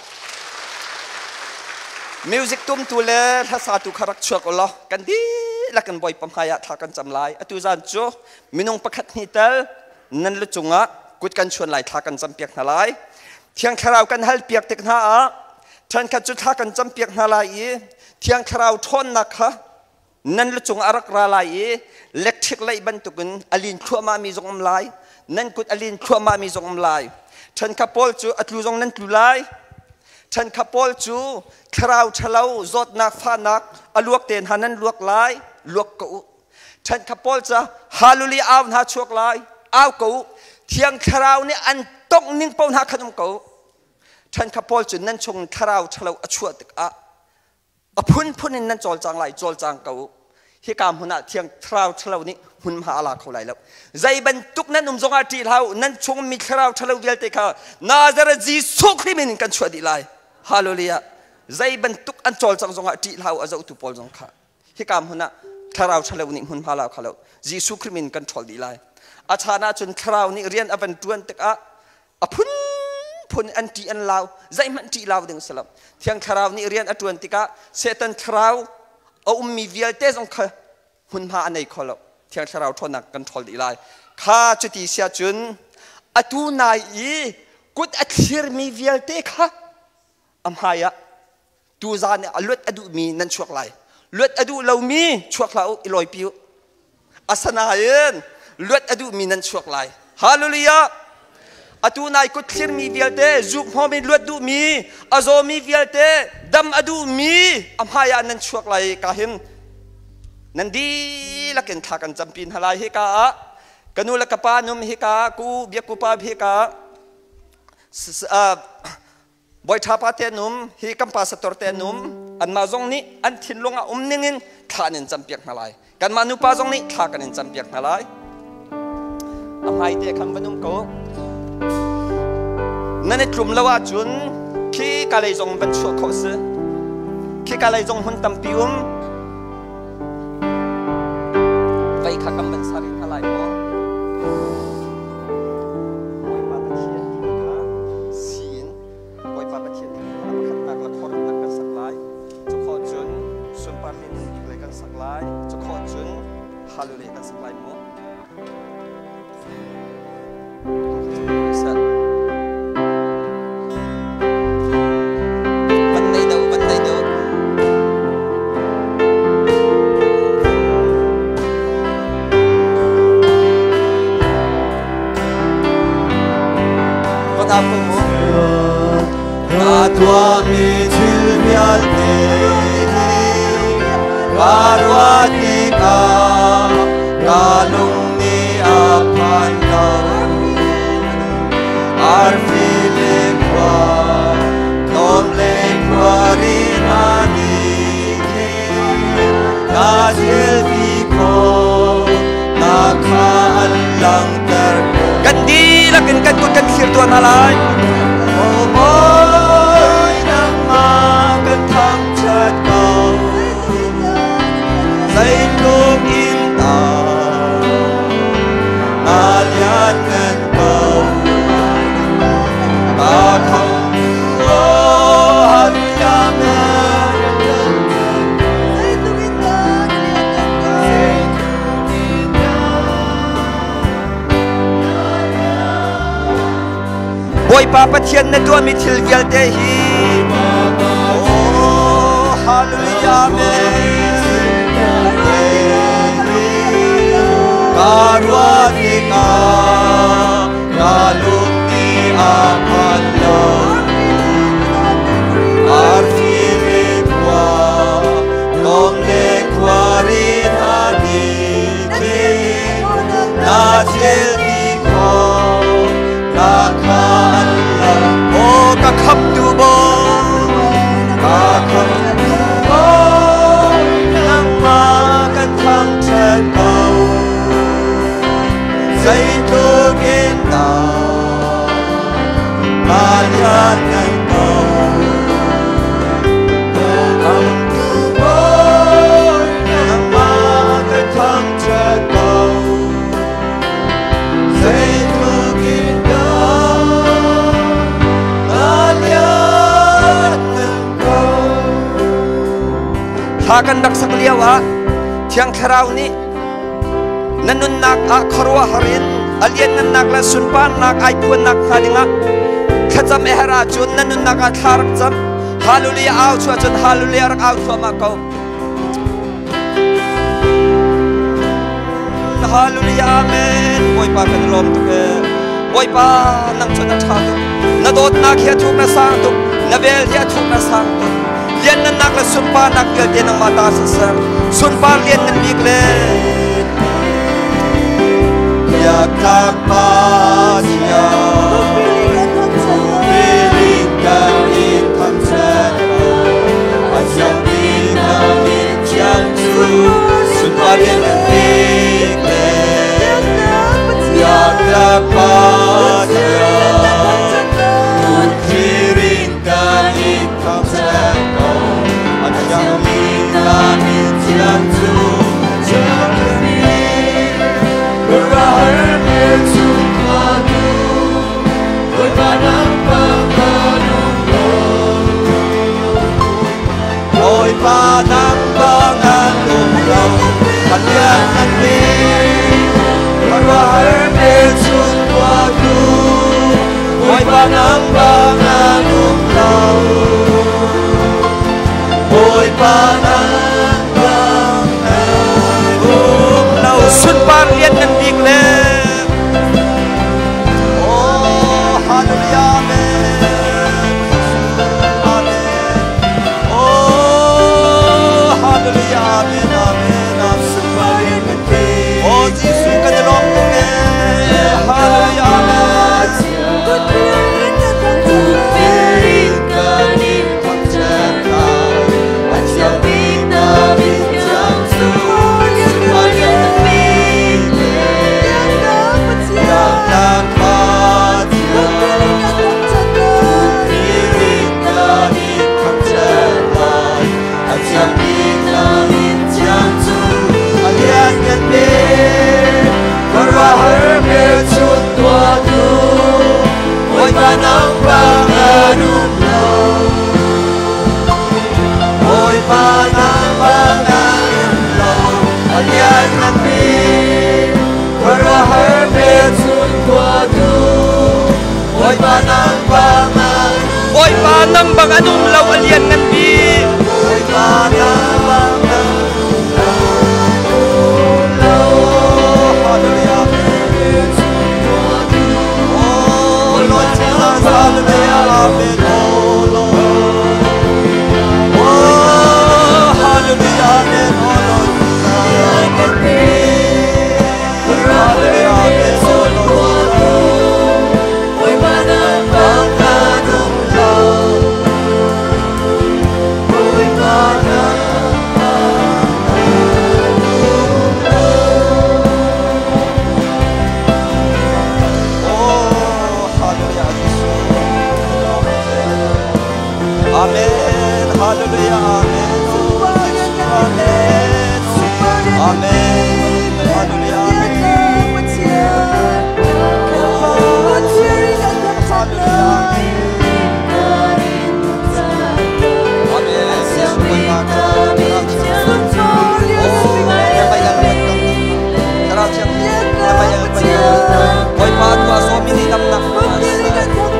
Music tumtu le hlasatu kha rak chuak u law kan dihlak in Bawipa hmai ah thla kan cam lai. Atu zan cu minung pakhat hnih tal nan lu cungah kut kan chuan lai thla kan campiak hna lai thiang thlarau kan hal piak tik hna ah ṭhenkhat cu thla kan campiak hna lai i thiang thlarau ṭhawnnak kha nan lu cungah a rak ra lai i electric lei bantukin a lin thluahmah mi zong um lai nan kut a lin thluahmah mi zong um lai ṭhenkhat pawl cu a tlu zong nan tlu lai. Ṭhenkhat pawl cu thlarau ṭhalo zawtnak fahnak a luak te hna nan luak lai, luak ko u. Ṭhenkhat pawl cu hallelujah au hna chuak lai, au ko u. Thiang Thlarau nih an tongh ning paoh hna khan um ko u. Ṭhenkhat pawl cu nan chung thlarau ṭhalo a chuah tikah a phunphun in nan cawlcang lai, cawlcang ko u. Hika hmun ah Thiang Thlarau ṭhalo nih hmunhma a la kho lai lo. Zei bantuk nan um zongah ṭih hlah u, nan chung mi thlarau ṭhalo vialte kha Nazareth Jesuh Khrih min in kan chuah dih lai. Hallelujah. Zei bantuk an cawlcang zongah ṭih hlah u, a zohtu pawl zong kha. Hika hmun ah thlarau ṭhalo nih hmunhma la kho lo. Jesuh Khrih min kan ṭhawl dih lai. A chan ahcun thlarau nih rian a van ṭuan tikah a phunphun an ṭih an lau, zeihmanh ṭih lau ding si lo. Thiang Thlarau nih rian a ṭuan tikah Satan thlarau a ummi vialte zong kha hmunhma a nei kho lo. Thiang Thlarau ṭhawnnak kan ṭhawl dih lai. Kha cuti siah cun atu nai i kut a thlirmi vialte kha a hmai ah tuzaan a luat a duhmi nan chuak lai. Luat a duh lomi chuak hlah u, i lawipi u. Asinain luat a duhmi nan chuak lai. Hallelujah! Atu nai kut thlirmi vialte, zukhmawm in luat duhmi, a zawmi vialte, dam a duhmi a hmai ah nan chuak lai ka hin nan dihlak in thla kan campi hna lai. Hika ah ka nu le ka pa num hika ku biak upa hika Bawi ṭha pa te an um, hi kan pastor te an um, anmah zong nih an thinlung ah um ningin thla an in campiak hna lai. Kanmah nupa zong nih thla kan in campiak hna lai. A hmai te khan van um ko. Nan i tlum lo ahcun khi ka lei zong van chuah khawh si. Khi ka lei zong hmun tampi um. Vei kha kan van sar hna lai maw? Bawipa Pathian timi kha si in Bawipa Pathian timi kha a pakhatnak le khuaruahnak kan sak lai. Cukhawh cun sunpar le nunbik le kan sak lai. Cukhawh cun hallelujah kan sak lai mu. Van nei do, van nei do. Na tuahmi thil vialte hi ka ruah tikah ka lung nih a phan lo. Arfi le khua, tlawm le khuari hna nih khin na thil ti khawh na kha an langhter. Kan dihlak in kan kut kan thlir tuah hna lai. O Bawi, nangmah kan thangṭhat ko. Zeitluk in dah na lianngan ko. Ka khamhtu hallelujah amen. Zeitluk in dah na lianngan ko. Bawipa Pathian na tuahmi thil vialte hi Oh, hallelujah, amen. Ka ruah tikah ka lung nih a phan lo. Arfi le khua, tlawm le khuari hna nih khin na thil ti khawh na kha an lang. Oh, ka khamtu Bawi, Ka khamtu Bawi, nangmah kan thangṭhat ko. Zeitluk in dah na lianngan ko. Ka khamtu Bawi, nangmah kan thangṭhat ko. Zeitluk in dah na lianngan ko. Thla kan rak sak lio ah Thiang Thlarau nih na nunnak ah khuaruahhar in a lianngannak le sunparnak ai phuannak hnga dingah thlacam a herh ahcun na nunnak ah thla rak cam. Hallelujah au chuah cun hallelujah rak au thluahmah ko. Hallelujah amen. Bawipa kan i lawm tuk ee. Bawipa nang cu na ṭha tuk. Na dawtnak hi a thuk na sang tuk. Na vel hi a thuk na sang tuk. Lianngannak le sunparnak vialte nangmah ta siseh. Sunpar lianngan bik le Biaktlak Pathian, Piling kan in thangṭhat ko. Pathian bik na min thiang cu sunpar lianngan bik le Biaktlak Pathian, Piling kan in thangṭhat ko. Pathian bik na min thiang cu Bawipa nang bang an um lo, Pathian an bik, khuaruahhar hmelchunh tuahtu. Bawipa nang bang an um lo, Bawipa nang bang an um lo. Sunpar lianngan bik le Oh, hallelujah, amen. Amen. Oh, hallelujah, amen, amen, amen. Oh, Jesuh kan i lawm tuk ee. Hallelujah, amen. Bawipa nang bang an um lo, Bawipa nang bang an um lo, a lianngan bik, khuaruahhar hmelchunh tuahtu. Bawipa nang bang an Bawipa nang bang an um lo, a lianngan bik. Bawipa nang bang an um lo. Hallelujah. Oh Lord Jesus, hallelujah, amen. Oh Lord. Oh, hallelujah, amen. Oh Lord Jesus. Hallelujah, amen. Oh Lord Jesus. Bang an um lo. Bawipa nang bang an um lo. Oh, hallelujah, Jesuh. Amen. Hallelujah, amen. Oh, Jesuh, amen. Amen. Hallelujah, amen. Oh, hallelujah, amen. Amen. Jesuh, Bawipa kan Oh, na may alawat kang Thlarau Thianghlim, na may alawat kang Bawipa tu a sawmi nih damnak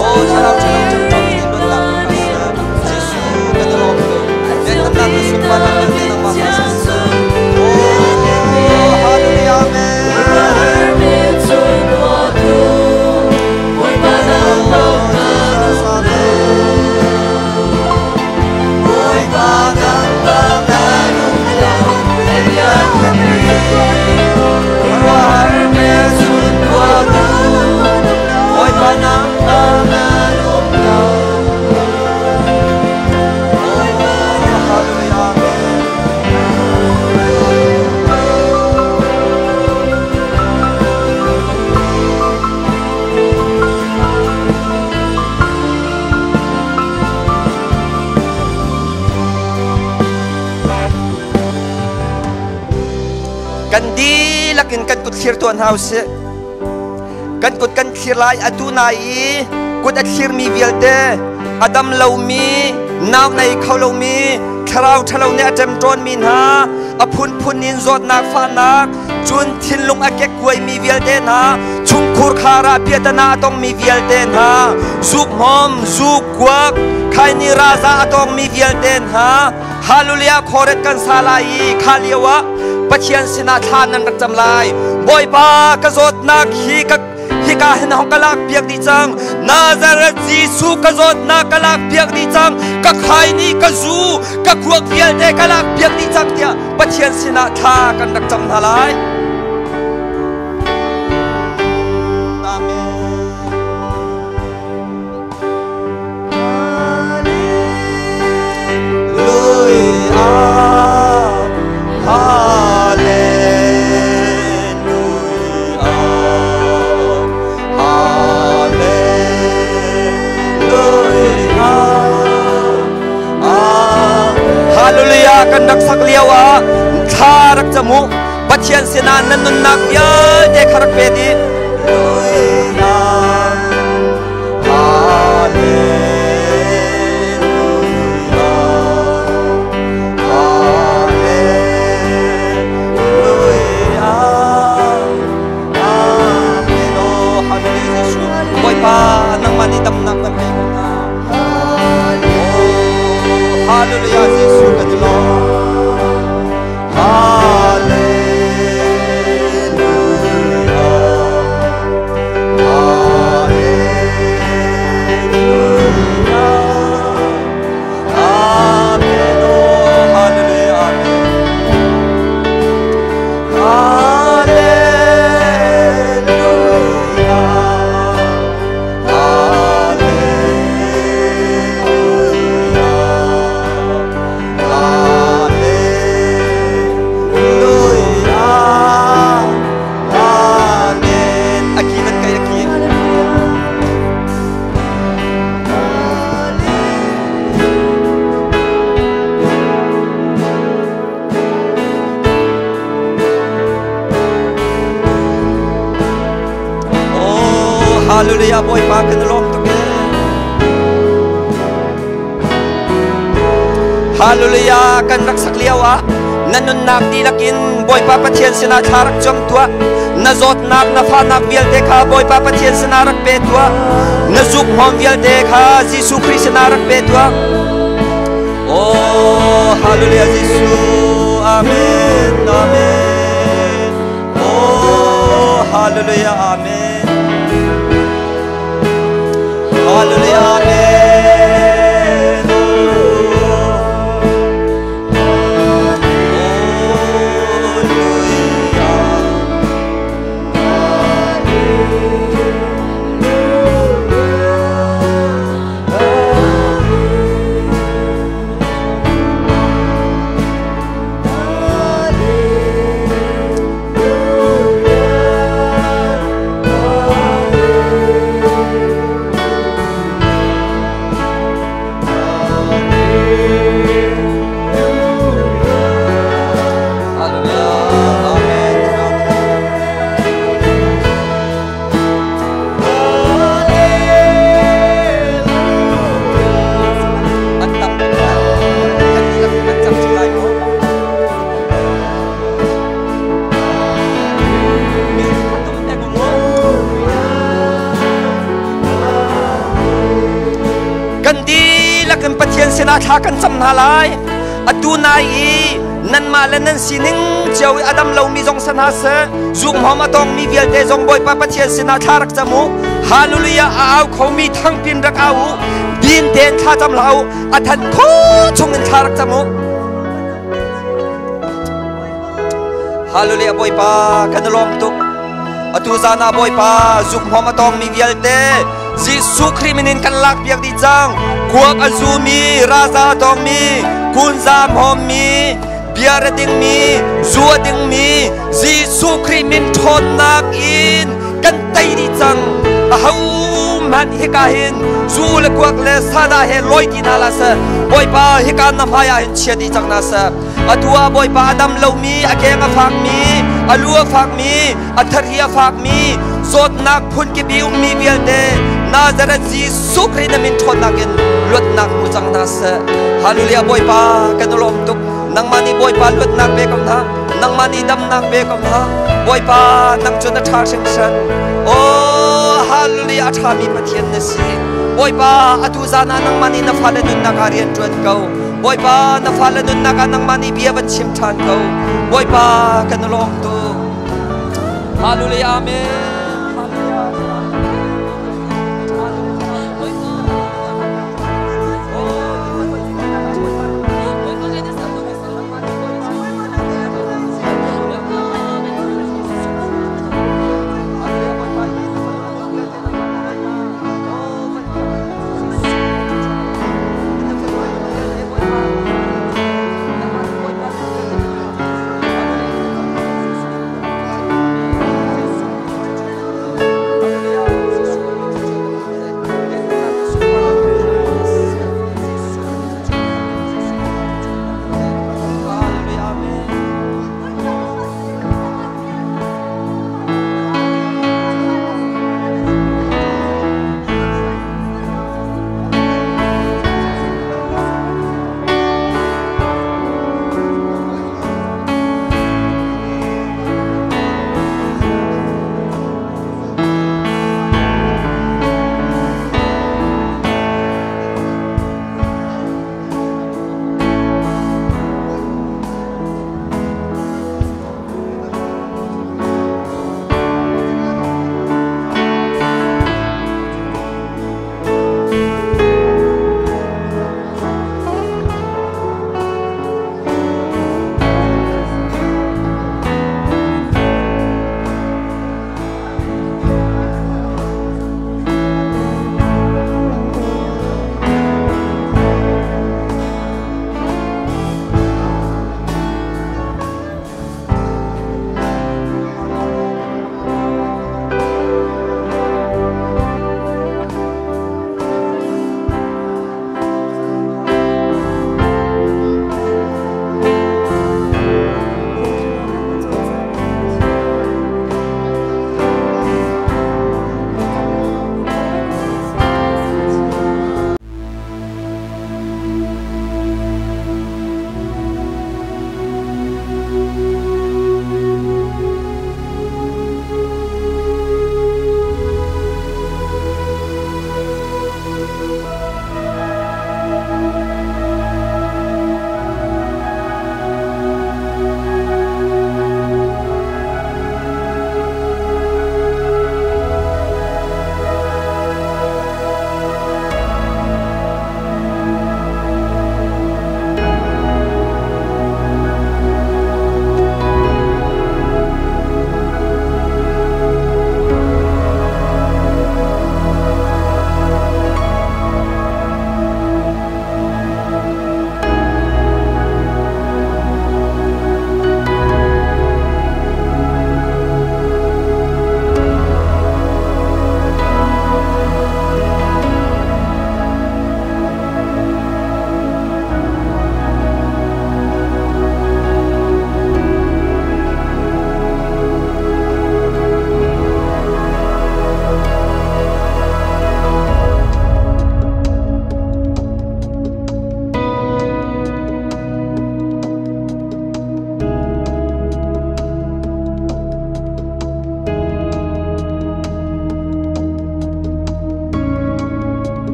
Oh, Thlarau Thiang cang nih luatnak Jesuh kan i lawm tuk. Lianngannak le sunparnak vialte nangmah ta siseh. Oh, hallelujah, amen. Oh, Jesus, amen. Bawipa nang bang an um lo, a lianngan bik, khuaruahhar hmelchunh tuahtu. Bawipa nang bang an um lo. Oh, hallelujah, amen. Kan dihlak in kan kut thlir tuah hna usih. Kan kut kan thlir lai atu nai i kut a thlirmi vialte, a dam lomi, nau nei kho lomi, thlarau ṭhalo nih a ṭemṭawnmi hna, a phunphun in zawtnak fahnak, cun thinlung a kekkuaimi vialte hna, chungkhur khar ah piahtana a tongmi vialte hna, zuk hmawm, zuk kuak, khaini raza a tongmi vialte hna, Hallelujah khoret kan sa lai i kha lio ah Pathian sinah thla nan rak cam lai. Bawipa, ka zawtnak hi ka hi Hika hin hong ka lak piak dih cang. Nazareth Jesuh ka zawtnak ka lak piak dih cang. Ka khai nih ka zu, ka kuak vialte ka lak piak dih cang tiah Pathian sinah thla kan rak cam hna lai. Amen. Hallelujah kan rak sak lio ah thla rak cam u Pathian sinah nan nunnak vialte kha rak pe dih. Bawipa nangmah nih damnak kan pek ko hna. Hallelujah Jesuh kan i lawm. Hallelujah Bawipa kan lawm tuk Hallelujah kan rak sak lio ah na nunnak dihlak in Bawipa Pathian sinah thla rak cam tuah na zawtnak na fahnak vialte kha Bawipa Pathian sinah rak pe tuah na zuk hmawm vialte kha Jesuh Khrih sinah rak pe tuah. Oh hallelujah Jesuh, amen, amen. Oh hallelujah, amen, hallelujah, amen. An tam tuk lai. Kan dihlak kan cam ṭi lai maw? Music kha tum peng u mu. Kan dihlak in Pathian sinah thla kan cam hna lai. Atu nai i nanmah le nan sining cio i a dam lomi zong si hna seh, zumhawm a tongmi vialte zong Bawipa Pathian sinah thla rak cam u. Hallelujah a au khomi thangpin rak au u. Din tein thla cam hlah u. A than kho chung in thla rak cam u. Hallelujah Bawipa kan i lawm tuk. Atu zan ah Bawipa zumhawm a tongmi vialte Jesuh Khrih min in kan lak piak dih cang. Kuak a zumi, raza a tongmi, kunza hmawmmi, bia a dingmi, zu a dingmi, Jesuh Khrih min ṭhawnnak in kan tei dih cang. Ahohmanh hika hin zu le kuak le sada he lawi ti hna hlah seh. Bawipa hika na hmai ah hin chia dih cang hna seh. Atu ah Bawipa a dam lomi, a keng a fakmi, a lu a fakmi, a thari a fakmi, zawtnak phunkip i ummi vialte Nazareth Jesuh Khrih na min ṭhawnnak in luatnak hmu cang hna seh. Hallelujah Bawipa kan i lawm tuk. Nangmah nih Bawipa luatnak pe ko hna. Nangmah nih damnak pe ko hna. Bawipa nang cu na ṭha hringhran. Oh hallelujah a ṭhami Pathian na si. Bawipa atu zan ah nangmah nih na fale nunnak ah rian ṭuan ko. Bawipa na fale nunnak ah nangmah nih bia van chim ṭhan ko. Bawipa kan i lawm tuk. Hallelujah amen. Hallelujah.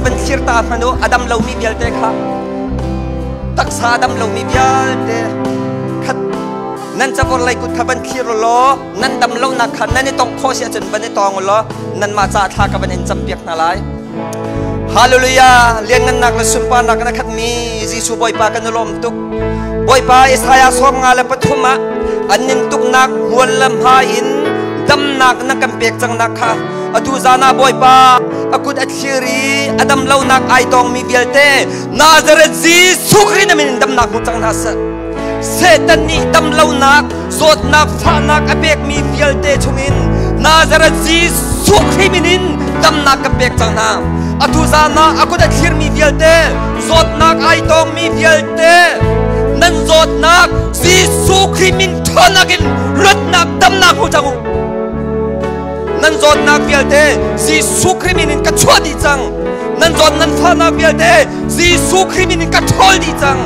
van thlir ta hmanh u, a dam lomi vialte kha, taksa a dam lomi vialte khat nan cavor lei kut kha van thlir u law nan dam lonak kha nan i tongh khawh si ahcun van i tawng u law nanmah caah thla ka van in campiak hna lai. Hallelujah! Lianngannak le sunparnak in a khatmi Jesuh Bawipa kan i lawm tuk. Bawipa Isaiah 53 ah an nin tuknak hmual le hma in damnak na kan pek cangnak kha atu zan ah Bawipa a kut a thlir i a dam lonak ai tawngmi vialte Nazareth Jesuh Khrih na min in damnak hmu cang hna seh. Satan nih dam lonak zawtnak fahnak a pekmi vialte chungin Nazareth Jesuh Khrih min in damnak kan pek cang hna. Atu zan ah a kut a thlirmi vialte, zawtnak ai tawngmi vialte, nan zawtnak Jesuh Khrih min ṭhawnnak in luatnak damnak hmu cang u. Nan zawtnak vialte Jesuh Khrih min in ka chuah dih cang. Nan zawt nan fahnak vialte Jesuh Khrih min in ka ṭhawl dih cang.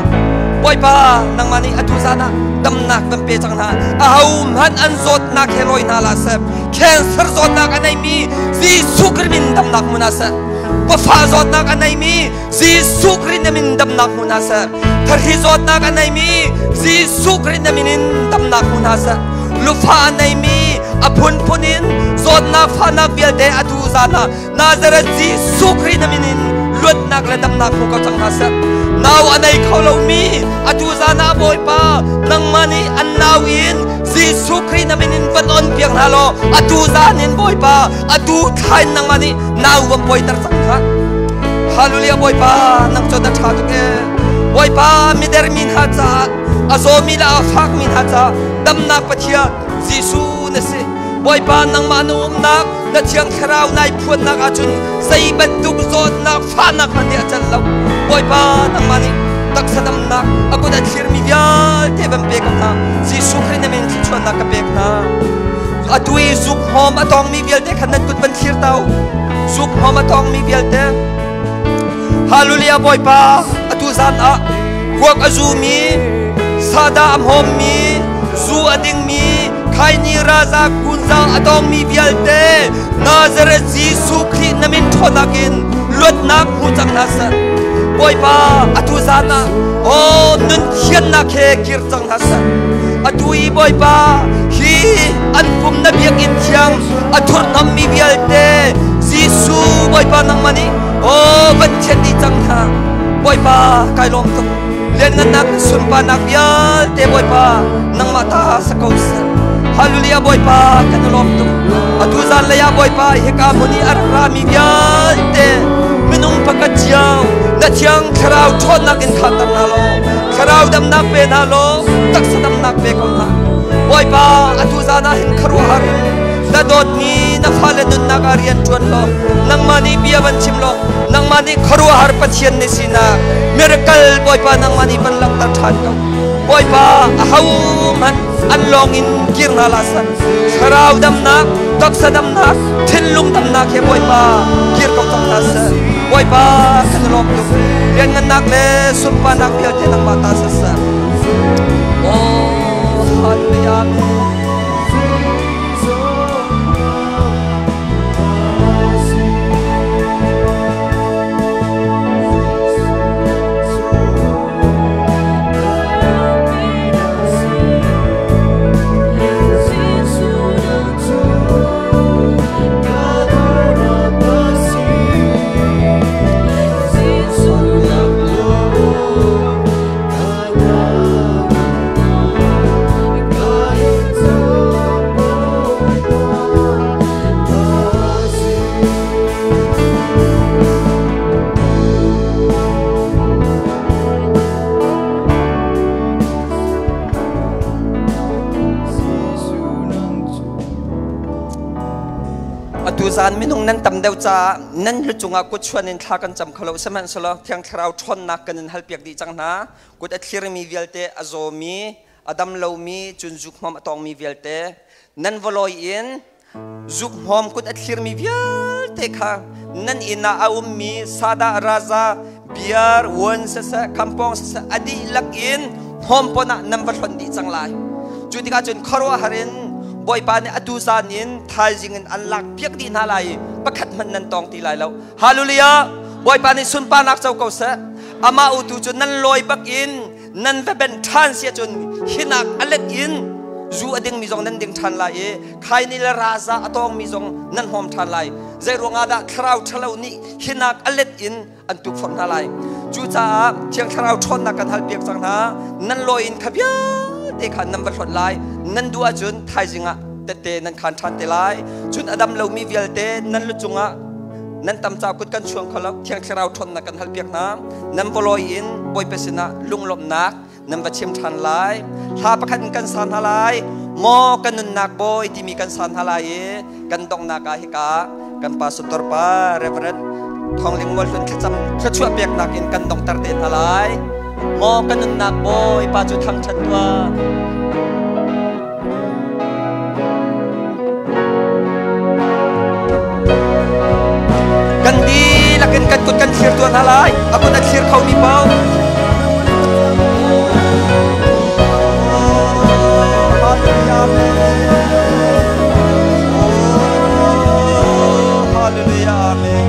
Bawipa, nangmah nih atu zan ah damnak kan pe cang hna. Ahohmanh an zawtnak he rawi hna hlah seh. Cancer zawtnak a neimi Jesuh Khrih min damnak hmu hna seh. Pafa zawtnak a neimi Jesuh Khrih na min damnak hmu hna seh. Thahri zawtnak a neimi Jesuh Khrih na min in damnak hmu hna seh. Lufa a neimi a phunphun in zawtnak fahnak vialte atu zan ah Nazareth Jesuh Khrih na min in luatnak le damnak hmu ko cang hna seh. Nau a nei kho lomi atu zan ah Bawipa nangmah nih an nau in Jesuh Khrih na min in van on piak hna law atu zan in Bawipa atu thla in nangmah nih nau van pawiter cang hna. Hallelujah Bawipa nang cu na ṭha tuk ee. Bawipa mider mi hna caah a zawmi le a fakmi hna caah damnak Pathian Jesuh na si. Bawipa nangmah na umnak na thiang thlarau nai phuannak ahcun zei bantuk zawtnak fahnak hmanh nih a can lo. Bawipa nangmah nih taksa damnak a kut a thlirmi vialte van pe ko hna. Jesuh Khrih na min thluachuahnak ka pek hna. Atu i zuk hmawm a tawngmi vialte khan nan kut van thlir tau. Zuk hmawm a tawngmi vialte. Hallelujah Bawipa atu zan ah kuak a zumi, sahdah a hmawmmi, zu a dingmi, khaini raza kunza a tawngmi vialte Nazareth Jesuh Khrih na min ṭhawnnak in luatnak hmu cang hna seh. Bawipa atu zan ah aw nun thiannak he kir cang hna seh. Atu i Bawipa hi an pum na biakinn thiang a thurhnommi vialte Jesuh Bawipa nangmah nih aw van thian dih cang hna. Bawipa kai lawm tuk. Lianngannak le sunparnak vialte Bawipa nangmah ta sa ko seh. Hallelujah Bawipa kan i lawm tuk. Atu zan lei ah Bawipa hika hmun i a rak rami vialte minung pakhat cio na thiang thlarau ṭhawnnak in khatter hna law thlarau damnak pe hna law taksa damnak pe ko hna. Bawipa atu zan ah hin khuaruahhar in na dawtmi na fale nunnak ah rian ṭuan law nangmah nih bia van chim law nangmah nih khuaruahhar Pathian na sinak miracle Bawipa nangmah nih van langhter ṭhan ko. Bawipa ahohmanh an lawng in kir hna hlah seh. Thlarau damnak, taksa damnak, thinlung damnak he Bawipa kir ko cang hna seh. Bawipa kan i lawm tuk. Lianngannak le sunparnak vialte nangmah ta siseh. Oh, hallelujah. Amen. Atu zan minung nan tam deuh caah nan lu cungah kut chuan in thla kan cam kho lo sihmanhsehlaw Thiang Thlarau ṭhawnnak kan in halpiak dih cang hna. Kut a thlirmi vialte, a zawmi, a dam lomi, cun zukhmawm a tawngmi vialte nan vawlawi in Zukhmawm kut a thlirmi vialte kha nan inn ah a ummi sadah, raza, biar, vuan siseh, khampawng siseh a dihlak in hnawmpon ah nan va hlonh dih cang lai. Cu tikah cun khuaruahhar in Bawipa nih atu zan in thaizing in an lak piak dih hna lai i pakhat hmanh nan tawng ti lai lo. Hallelujah! Bawipa nih sunparnak co ko seh. Amah utu cu nan lawi bak in nan va ben ṭhan si ahcun hinak a let in zu a dingmi zong nan ding ṭhan lai i khaini le raza a tawngmi zong nan hmawm ṭhan lai. Zei ruangah dah thlarau ṭhalo nih hinak a let in an tukforh hna lai. Cucaah Thiang Thlarau ṭhawnnak kan halpiak cang hna. Nan lawi in kha vialte kha nan va hlawt lai. Nan duh ahcun thaizing ah tette nan khaan ṭhan te lai. Cun a dam lomi vialte nan lu cungah nan tam ca kut kan chuang kho lo. Thiang Thlarau ṭhawnnak kan halpiak hna. Nan va lawi in Bawipa sinah lunglawmhnak nan va chim ṭhan lai. Hla pakhat in kan sa hna lai. Maw kan nunnak Bawi timi kan sa hna lai i kan donghnak ah hika kan pastor pa Reverend Thawngling Mualhlun thlacam thluachuah peknak in kan donghter te hna lai. Maw kan nunnak Bawi pa cu thangṭhat tuah. Kan dihlak in kan kut kan thlir tuah hna lai. A kut a thlir khomi paoh. Hallelujah, amen.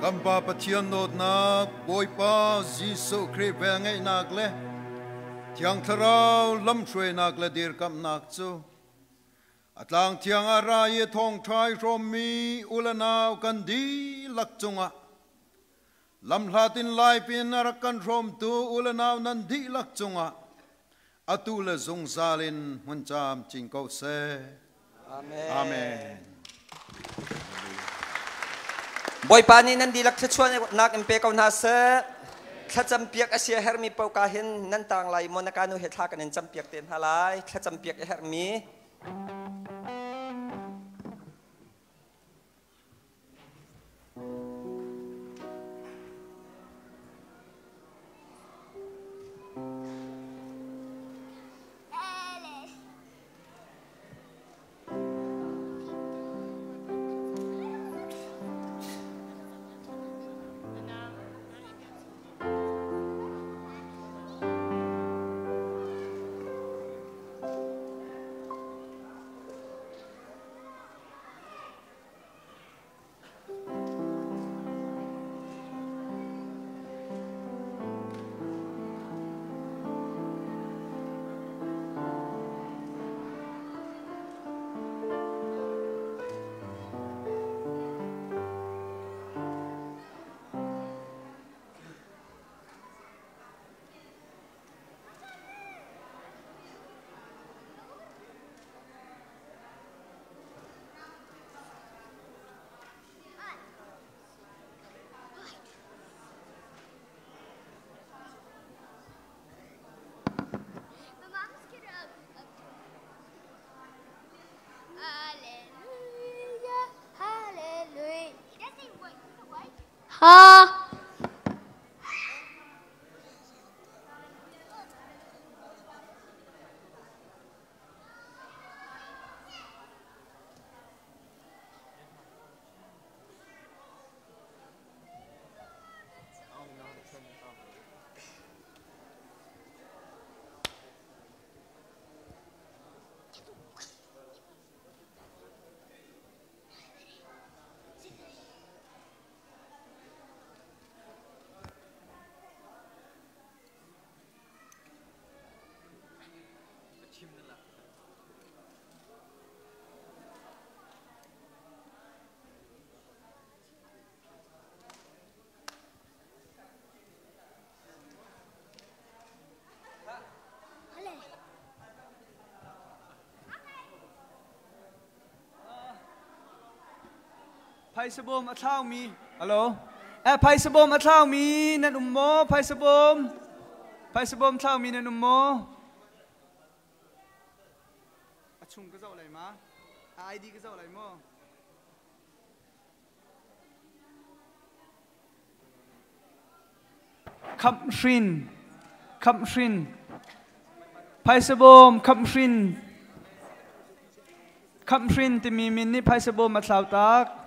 Kan Pa Pathian dawtnak, Bawipa Jesuh Khrih velngeihnak le Thiang Thlarau lamhruainak le dirkamhnak cu a tlang thiang ah ra i thawngṭha i hrawmmi u le nau kan dihlak cungah lamhlat in laipin a rak kan hrawmtu u le nau nan dihlak cungah atu le zungzal in hmun caam cin ko seh. Amen. Amen. Bawipa nih nan dihlak thluachuahnak in pe ko hna seh. Thlacam piak a sia hermi paoh ka hin nan tang lai maw na ka nu he thla kan in cam piak te hna lai. Thlacam piak a herhmi. Ha. Phaisa bawm a thlaumi Hello. Eh phaisa bawm a thlaumi nan um maw? Phaisa bawm. Phaisa bawm thlaumi nan um maw? A chung ka zoh lai ma? A ID ka zoh lai maw? Khamh hrin. Khamh hrin. Phaisa bawm khamh hrin. Khamh hrin timi min nih phaisa bawm a thlau tak.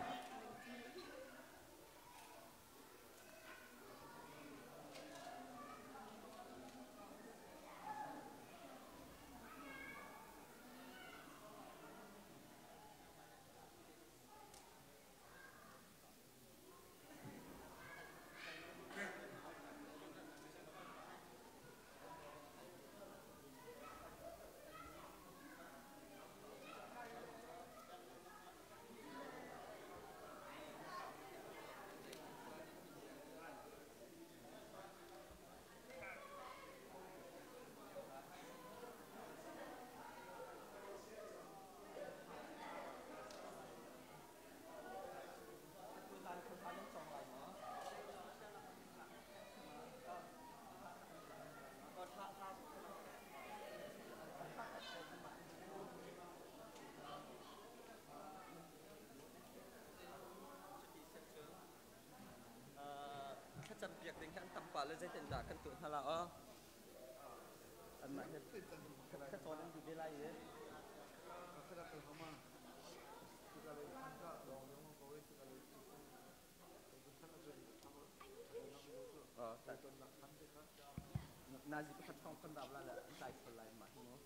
Thlacam piak ding hi an tam pah le zeitin dah kan tuah hna la aw. Anmah hi thlacawn an duh ve lai i. Nazi pakhat thong kan dap la le an tlai sual lai mah hi mu.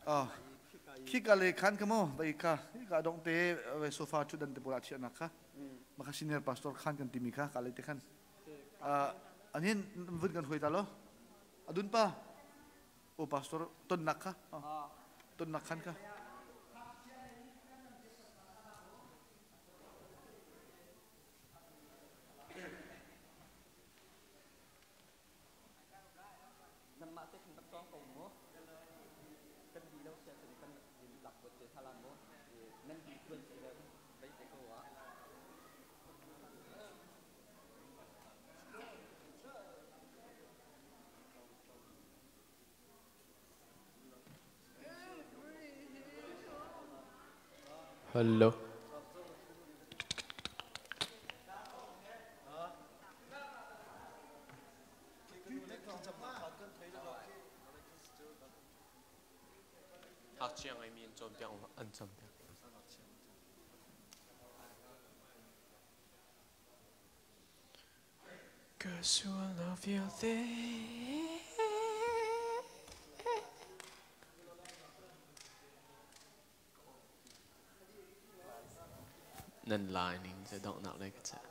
Ah, khika le khan ka mo vai ka ka dong te vai sofa chu dan te pula chia nak kha maka senior pastor khan kan timi kha ka le te khan anin vun kan hoi ta lo adun pa o pastor ton nak kha ton nak khan kha Nanmah te khan rak cawng ko mu. Kan di lo sia cun kan lak buat te hna la mu. Nan di tuan si le vei te ko ah. Hello. Ngakchia ngeimi an cawnpiak an cawnpiak. Ka sualnak vialte Nan lai ning cu donghnak lei ka cah.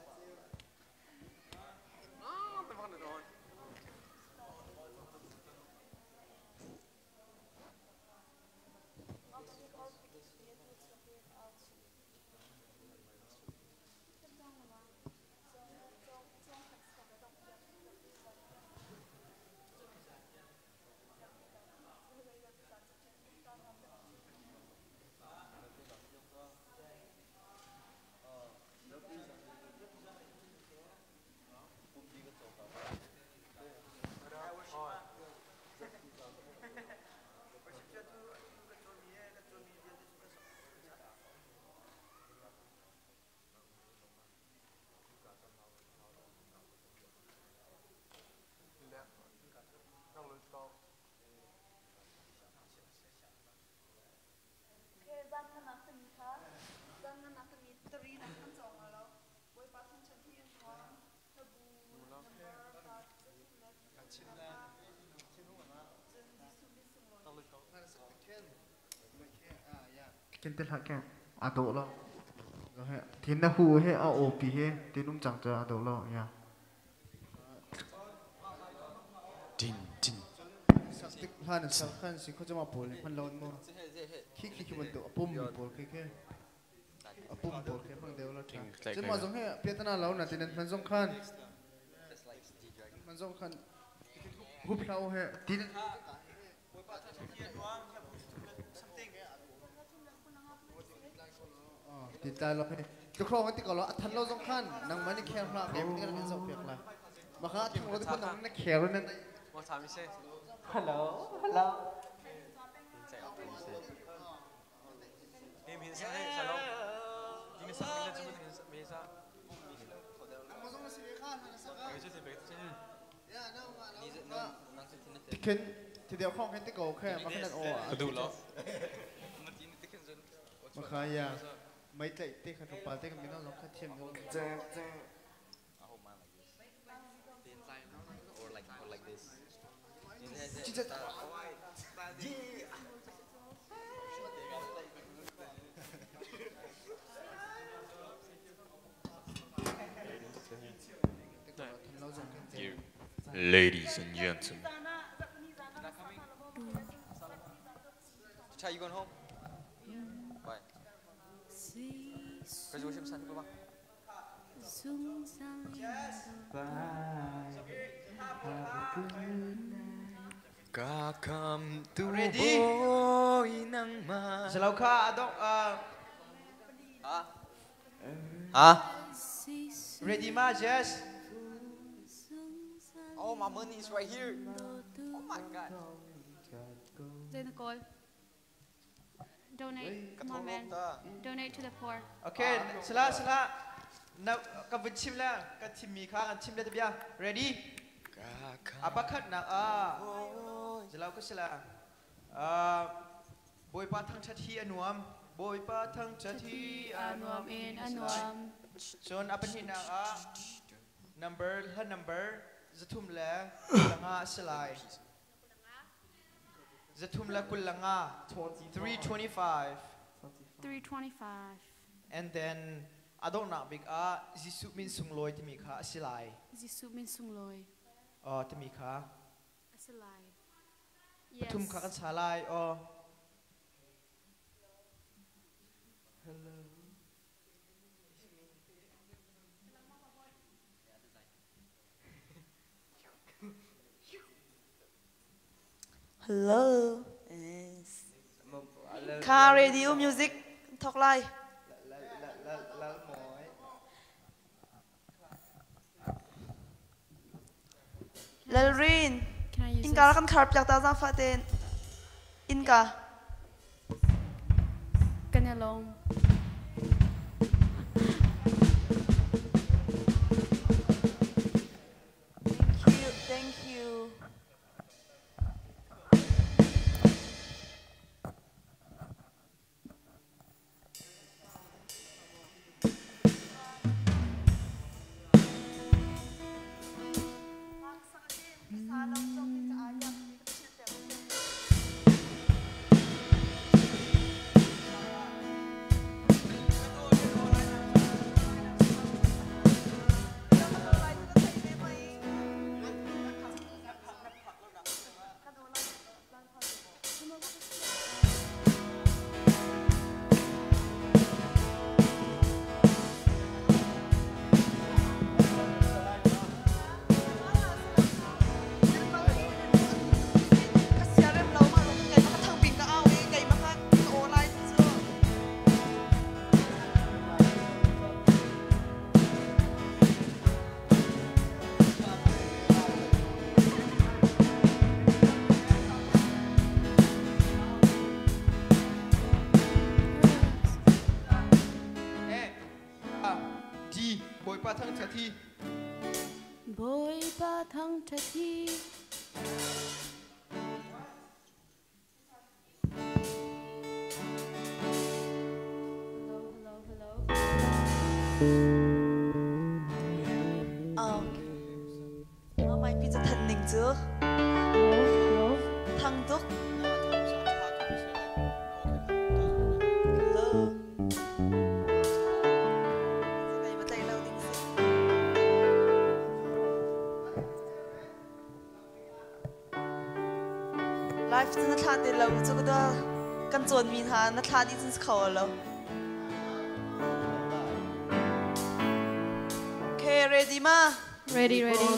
Ken te hlah ke a dawh lo. Thin na hu he a awpi he tinum cang cu a dawh lo ya. Din din. Sak tik hlan sak khan si kho jama pawl hman lo mo. Khi khi khi bantuk a pum mi pawl khi khi. A pum pawl khi hmang deu lo tha. Cun mah zong he piatana lo na tin hman zong khan. Hman zong khan hup hlau he tin Ti ta lo he. Tu kho ti ko lo a than lo zong khan nangmah nih khel hlah ke kan in zoh piak la. Maka a thang lo ti nang na khel nan. Hello, hello. Tikhin ti deu khong khin ti ko khe ma khan o Ka duh lo. Ma kha ya mei tlaih te kha tlawmpal te kan mino zong kha thiam deuh. Ladies and gentlemen. Chai, you going home? Why? Praise worship san ko ba? Ka kam tu Ready? boy nang ma. Salau kha adong Ha? Ready ma Jess? Oh, my money is right here. Oh my god. Then the goal. Donate. Come on, man. Donate to the poor. Okay, sala sala. Na ka vun chim la ka thim mi kha kan chim le bia. Ready? Apa khat na a. Jalau ka sala. Bawipa thangthat hi a nuam. Bawipa thangthat hi a nuam in a nuam. Cun a pahnihnak ah number hla number zathum le langa a si lai. 325. 325. 325. And then adonghnak bik ah Jesuh min sunglawi timi kha a si lai. Jesuh min sunglawi. Oh, timi kha. A si lai. Yes. Pathum kha kan sa lai. Oh. Hello. Hello. Yes. Car radio music thok lai. Lalrin. Inka kan khar piak ta zang fa ten. Inka. Kanalong. Thank you. Thank you. D Bawipa thangṭhat hi. Bawipa thangṭhat hi. Hello, hello, hello. Mai pi ca than ning cu. Hello, hello. Thang tuk. Hello. Live cu na thlah ti lo cu ka kan cawn mi hna na thlah dih cun si kho lo. Okay, ready ma? Ready, ready.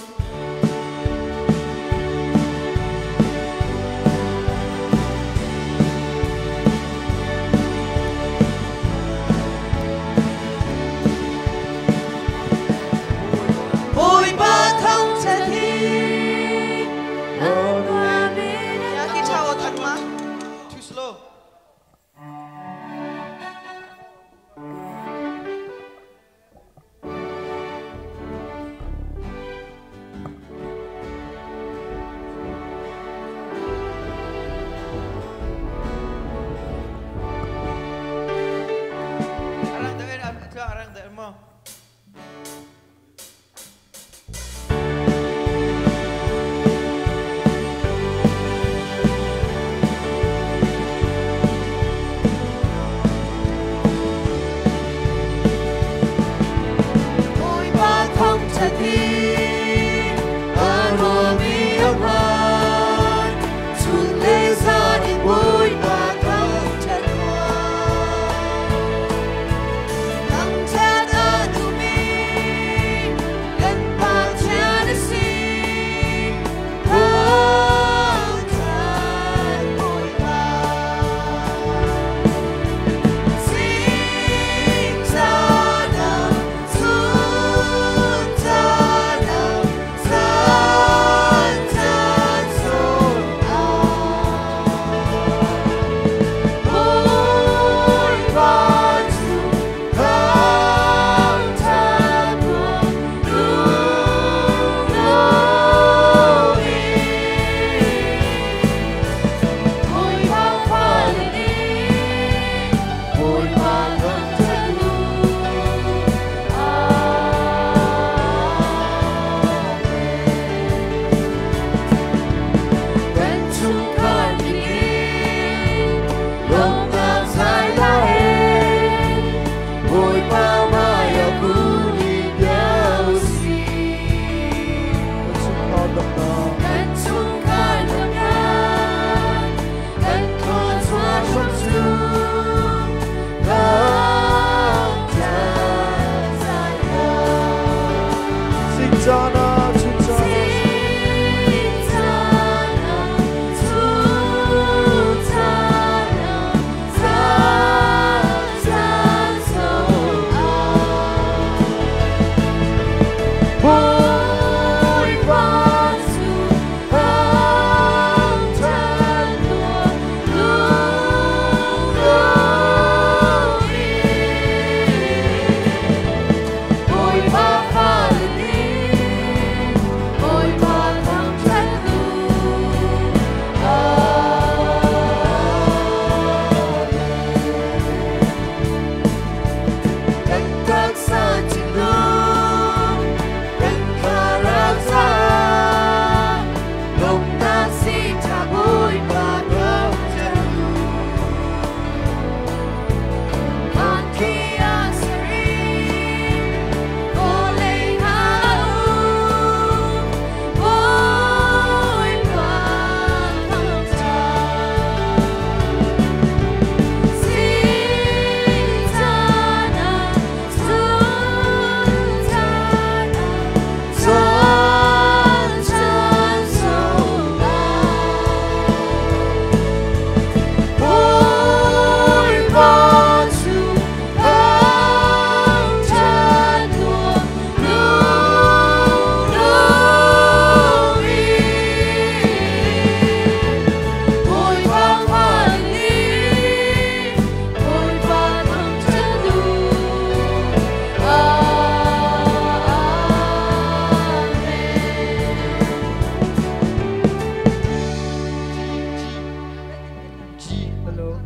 Bawipa thangṭhat hi. Ya ki ṭha aw thang ma? Too slow. Arang dah eh, arang dah mo. G. Hello.